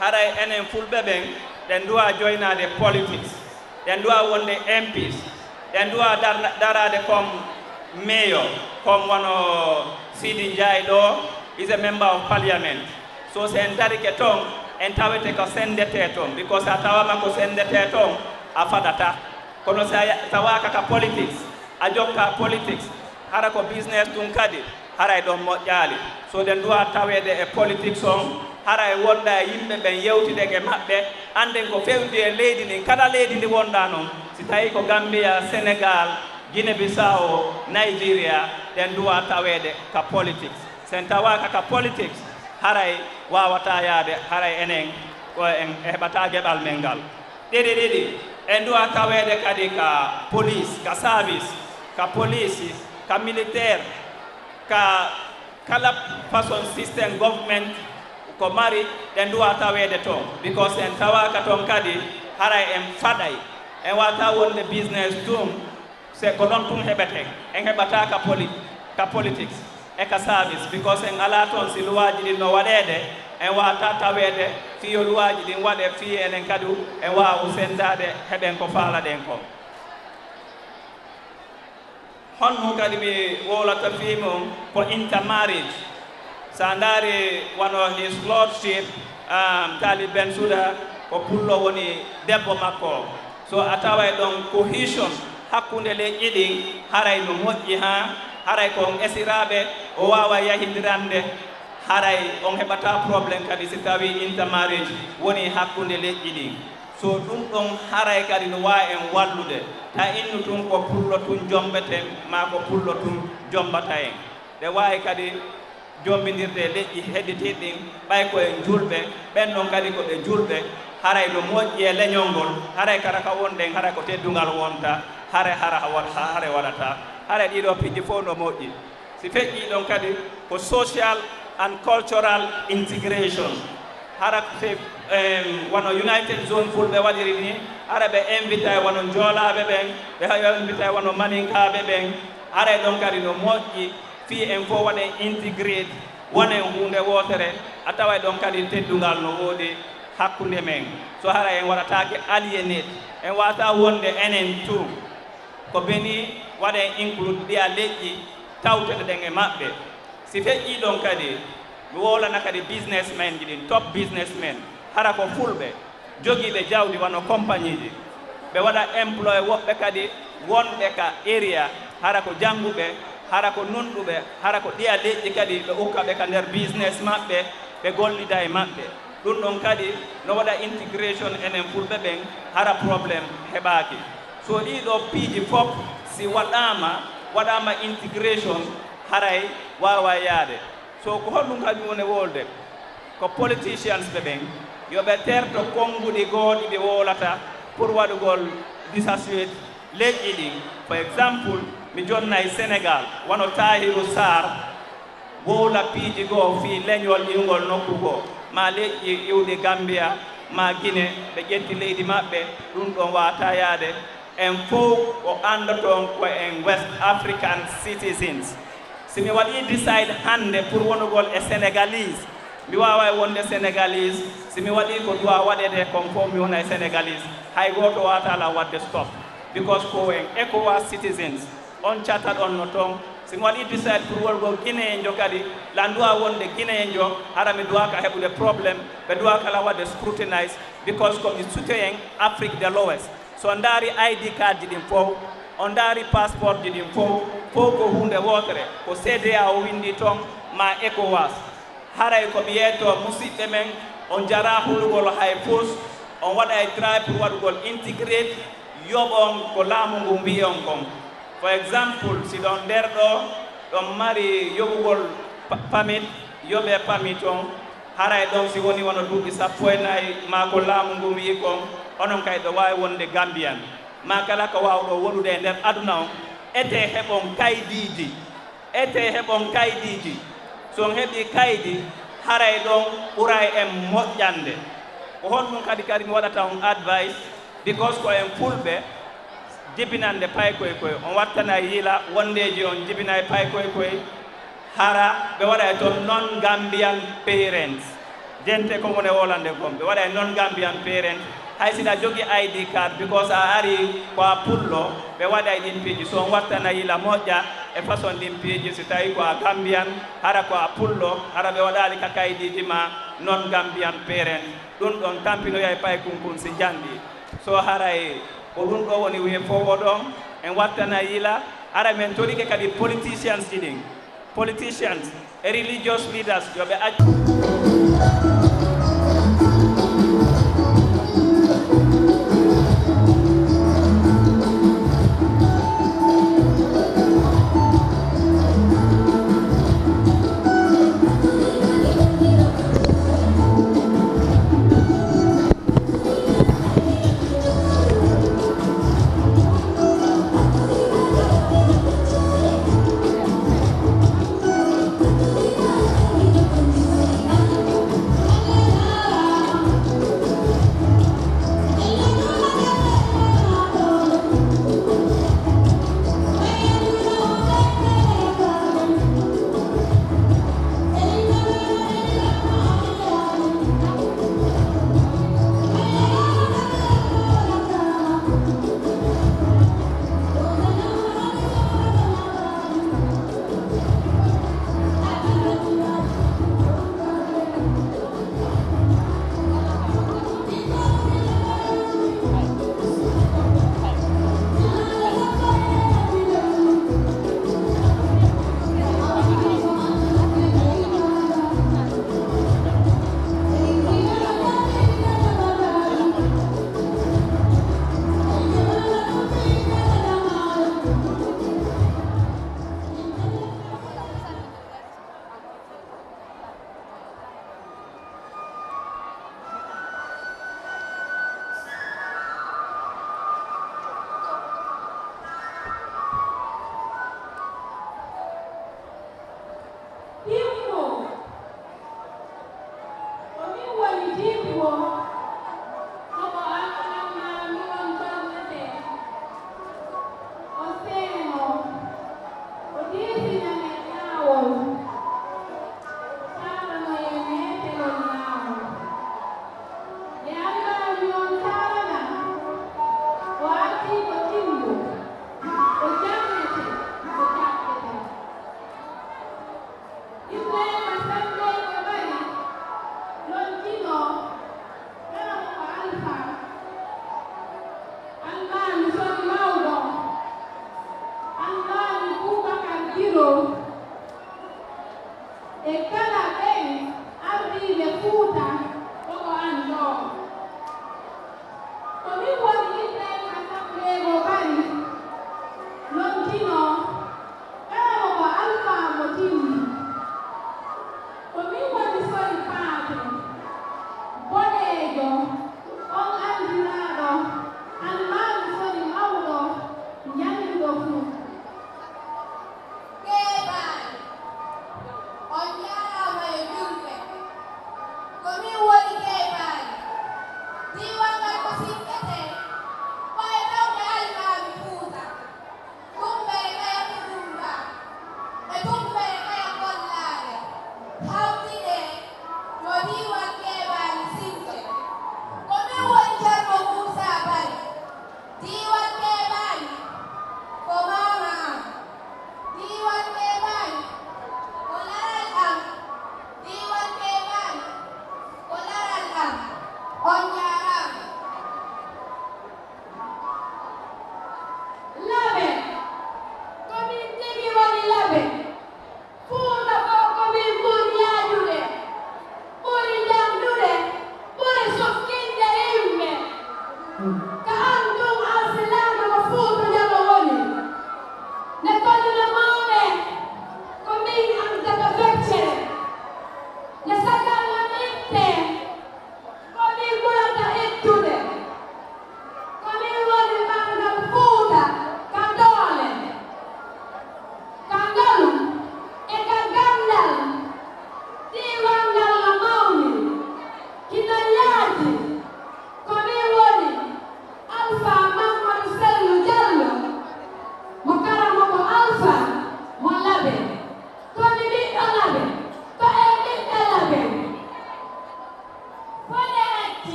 Haray enen fulɓe ɓen, ɗen duwaa joynaade politics. Ɗen duwaa wonde M Ps. Ɗen duwaa dar-, daraade comme mayor, comme wano Sidi Ndiaye ɗo, is a member of parliament. So, si en darike ton, en tawete ko senndetee ton, because a tawaama ko senndetee ton, a faɗataa. Kono si a ya-, tawaaka ka politics, a jokkaa politics, hara ko business tun kadi, haray ɗon moƴƴaali. So ɗen duwaa taweede e politics on, haray wonda e yimɓe ɓen, yewtiden e maɓɓe, annden ko fewndi e leydi ndin, kala leydi ndi wonɗaa non, si tawii ko Gambia, Senegal, Guinée Bissau, Nigeria, ɗen duwaa taweede ka politics. Si en tawaaka ka politics, haray waawataa yaade, haray enen ko en heɓataa geɓal men ngal. Ɗiɗi ɗiɗi, en duwaa taweede kadi ka police, ka service, ka police, ka militaire, ka kala façon système government ko mari, ɗen duwaa taweede ton. Because en tawaaka ton kadi, haray en faɗay. En waawataa wonde business tun, se ko ɗon tun heɓeten. En heɓataa ka poli-, ka politics e ka service, because en alaa ton si luwaaji ɗin no waɗeede, en waawataa taweede fii yo luwaaji ɗin waɗe fii enen kadi en waawu senndaade heɓen ko faalaɗen kon. Honɗum kadi mi wowlata fii mun ko intermarriage. So a ndaari wano His Lordship, um, Talib Bensouda, ko Pullo woni debbo makko o. So a taway ɗon cohesion hakkunde leƴƴi ɗin, haray no moƴƴi haa, haray ko on esiraaɓe, o waawa yahindirande, haray on heɓataa problème kadi si tawii intermarriage wonii hakkunde leƴƴi ɗin. So ɗum ɗon haray kadi no waawi en wallude, ta innu tun ko Pullo tun jommbeten, maa ko Pullo tun jommbata en. Ɓe waawi kadi jommbindirde e leƴƴi hedditiiɗi ɗin, ɓay ko en julɓe, ɓen non kadi ko ɓe julɓe, haray no moƴƴi e leñol ngol, haray kala ka wonɗen, haray ko teddungal wonta, haray hara ha wa-, ha-, haray waɗata, haray ɗii ɗoo piiji fof no moƴƴi. Si feƴƴii ɗon kadi ko social and cultural integration. Hara ko se, em, wano United Zone Fulɓe waɗiri ni, hara ɓe invitay wano Njoolaaɓe ɓen, ɓe ha-, invitay wano Maninkaaɓe ɓen, haray ɗon kadi no moƴƴi fii en fof waɗen integrate, wonen huunde wootere, a taway ɗon kadi teddungal no woodi hakkunde men. So hara en waɗataake alienate, en waawataa wonde enen tun. Ko beni waɗen include ɗiya leƴƴi tawteɗe ɗen e maɓɓe. Si feƴƴii ɗon kadi, mi wowlana kadi businessmen ji ɗin, top businessmen, hara ko fulɓe jogiiɓe jawdi wano compagnie ji. Ɓe waɗa employ woɓɓe kadi wonɓe ka area, hara ko jannguɓe, hara ko nunɗuɓe, hara ko ɗiya leƴƴi kadi ɓe ukka ɓe ka nder business maɓɓe, ɓe gollida e maɓɓe. Ɗum ɗon kadi no waɗa integration enen fulɓe ɓen, hara problème heɓaaki. So ɗii ɗoo piiji fof si waɗaama, waɗaama integration, haray waawa yaade. So ko honɗum kadi woni wowlde? Ko politicians ɓe ɓen, yo ɓe terto konnguɗi goo ɗi ɓe wowlata pour waɗugol dissociate leƴƴi ɗin. For example, mi jonnay Senegal, wano Tahiru Sarr, wowla piiji goo fii leñol iwngol nokku goo, maa leƴƴi iwɗi Gambia, maa Guinée, ɓe ƴetti leydi maɓɓe, ɗum ɗon waawataa yaade. En fow ko anndoton ko en West African citizens. Si mi waɗii decide hannde pour wonugol e Senegalese, mi waaway wonde Senegalese. Si mi waɗii ko duwaa waɗeede kon fow, mi wonay Senegalese. Hay gooto waawataa lan waɗde stop. Because ko en ECOWAS citizens. On catat on no ton. Si mi waɗii decide pour wonugol Guinéenjo kadi, lan duwaa wonde Guinéenjo, hara mi duwaaka heɓude problème, ɓe duwaaka lan waɗde scrutinize, because ko mi citoyen Afrique de l'Ouest. So on ndaari I D card ji ɗin fow, on ndaari passeport ji ɗin fow, fow ko huunde wootere, ko CEDEAO winndi ton, maa ECOWAS. Haray ko mi yeeto musiɓɓe men, on jaraa hulugol hay fus, on waɗay try pour waɗugol integrate, yoɓon ko laamu ngun wi'i on kon. For example, si ɗon nder ɗoo, ɗon mari yoɓugol pa-, pamit, yoɓee pamit on, haray ɗon si woni wano duuɓi sappo e nayi, maa ko laamu ngun wi'i kon, onon kay ɗo waawi wonde Gambian, maa kala ko waawɗo woɗude e nder aduna on, etee heɓon kaydiiji. Etee heɓon kaydiiji. Si on heɓii kaydi, haray ɗon ɓuray en moƴƴande. Ko honɗun kadi, kadi mi waɗata on advice, because ko en fulɓe jibinande paykoy koy. On wattanay yila wondeeji on jibinay paykoy koy, hara ɓe waɗay ton non-Gambian parents. Gente ko woni e wolande kon, ɓe waɗay non-Gambian parent. Hay si ɗa jogi I D card, because a ari ko a pullo, ɓe waɗay ɗin piiji. So on wattana yila moƴƴa e façon ɗin piiji, si tawi ko a Gambian, hara ko a pullo, hara ɓe waɗali ka kaydiiji ma non-Gambian parent. Ɗun ɗon tampinoyay paykun kun si janɗi. So haray ko ɗun ɗoo woni way forward on, en wattana yila, hara men torike kadi politicians ji ɗin. Politicians e religious leaders, yo ɓe accu.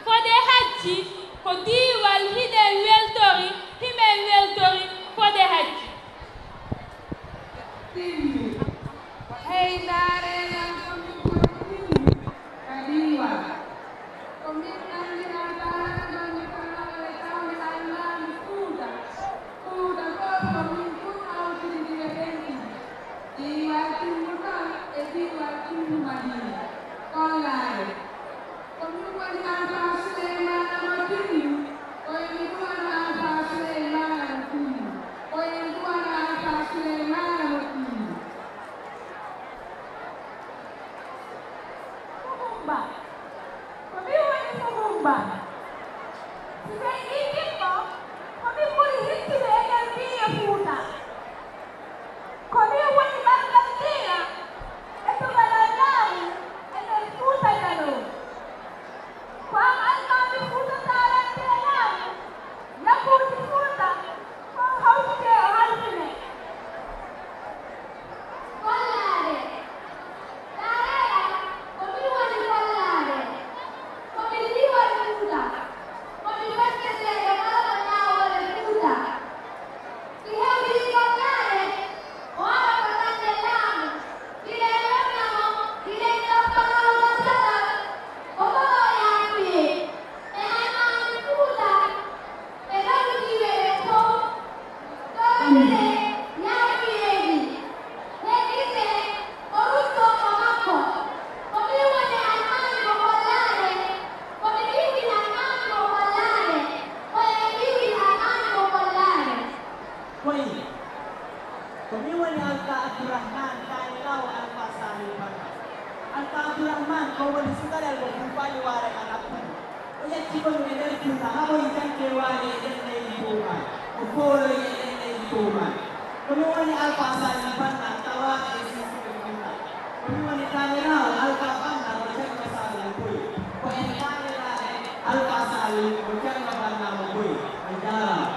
Fode Hajji ko diiwal, hiɗen weltori, himen weltori Fode Hajji. Timmi. Hey, ndaaree lan ko min woni Timmi ka diiwal. Ko min anndiraa taarannde kanale tawde almaami Fuuta. Fuuta fof ko min tun awtindiri e ɓentude. Diiwal Timmu tan e diiwal Timmu Madiina. Kollaare. Ko min woni Alfaa Suleymaana mo Timmu. Ko en duwano Alfaa Suleymaana mo Timmu. Ko en duwano Alfaa Suleymaana mo Timmu. Fukumba. Ko min woni Fukumba. Si ɓe ƴiiƴinno, ko min ɓuri hittude e nder piiye Fuuta. Ko min woni ɓanngal diina e tugalal laamu e nder Fuuta Jaloo. Ko am almaami Fuuta Taalante e laamu, yakuuji Fuuta, ko hawtete o halfine. Gollaade. Daareeɗa, ko min woni Gollaade. Ko min diiwal Fuuta. Ko min fetteteeɓe kala ko ñaawoore Fuuta. Si hewtii Gollaade, o ara ko dañde laamu. Hiɗen welna mo, hiɗen jokka mo caɗal. Ko ɗoo o yaafiyee. E almaami Fuuta. Ɓe ɗon diiwe ɓe fof, ɗon ɓe yaafiyeeji, heɗiiɓe, o ruttoo ko makko. Ko min woni almaami mo Gollaade, ko mi ɓiwdi almaami mo Gollaade, ko en ɓiwdi almaami mo Gollaade. Koy, ko min woni Alfa Abdourahmane, kaani law Alfa Saliou Baka. Alfa Abdourahmane, ko woni sukarel mo Kuufaali Waare Arab. O ƴetti konu e nder Fuuta, haɓoyi jaggewaali e ɗen leydi tuumaali, o fooloyi e ɗen leydi tuumaali. Ko min woni Alfa Saliou Banna, tawaaɗo e Siisuɓe Fuuta. Ko min woni taaniraawo Alfa Banna mo Ceerno Saliou Boy. Ko en taaniraaɓe Alfa Saliou mo Ceerno Banna mo Boy. On jaaraama.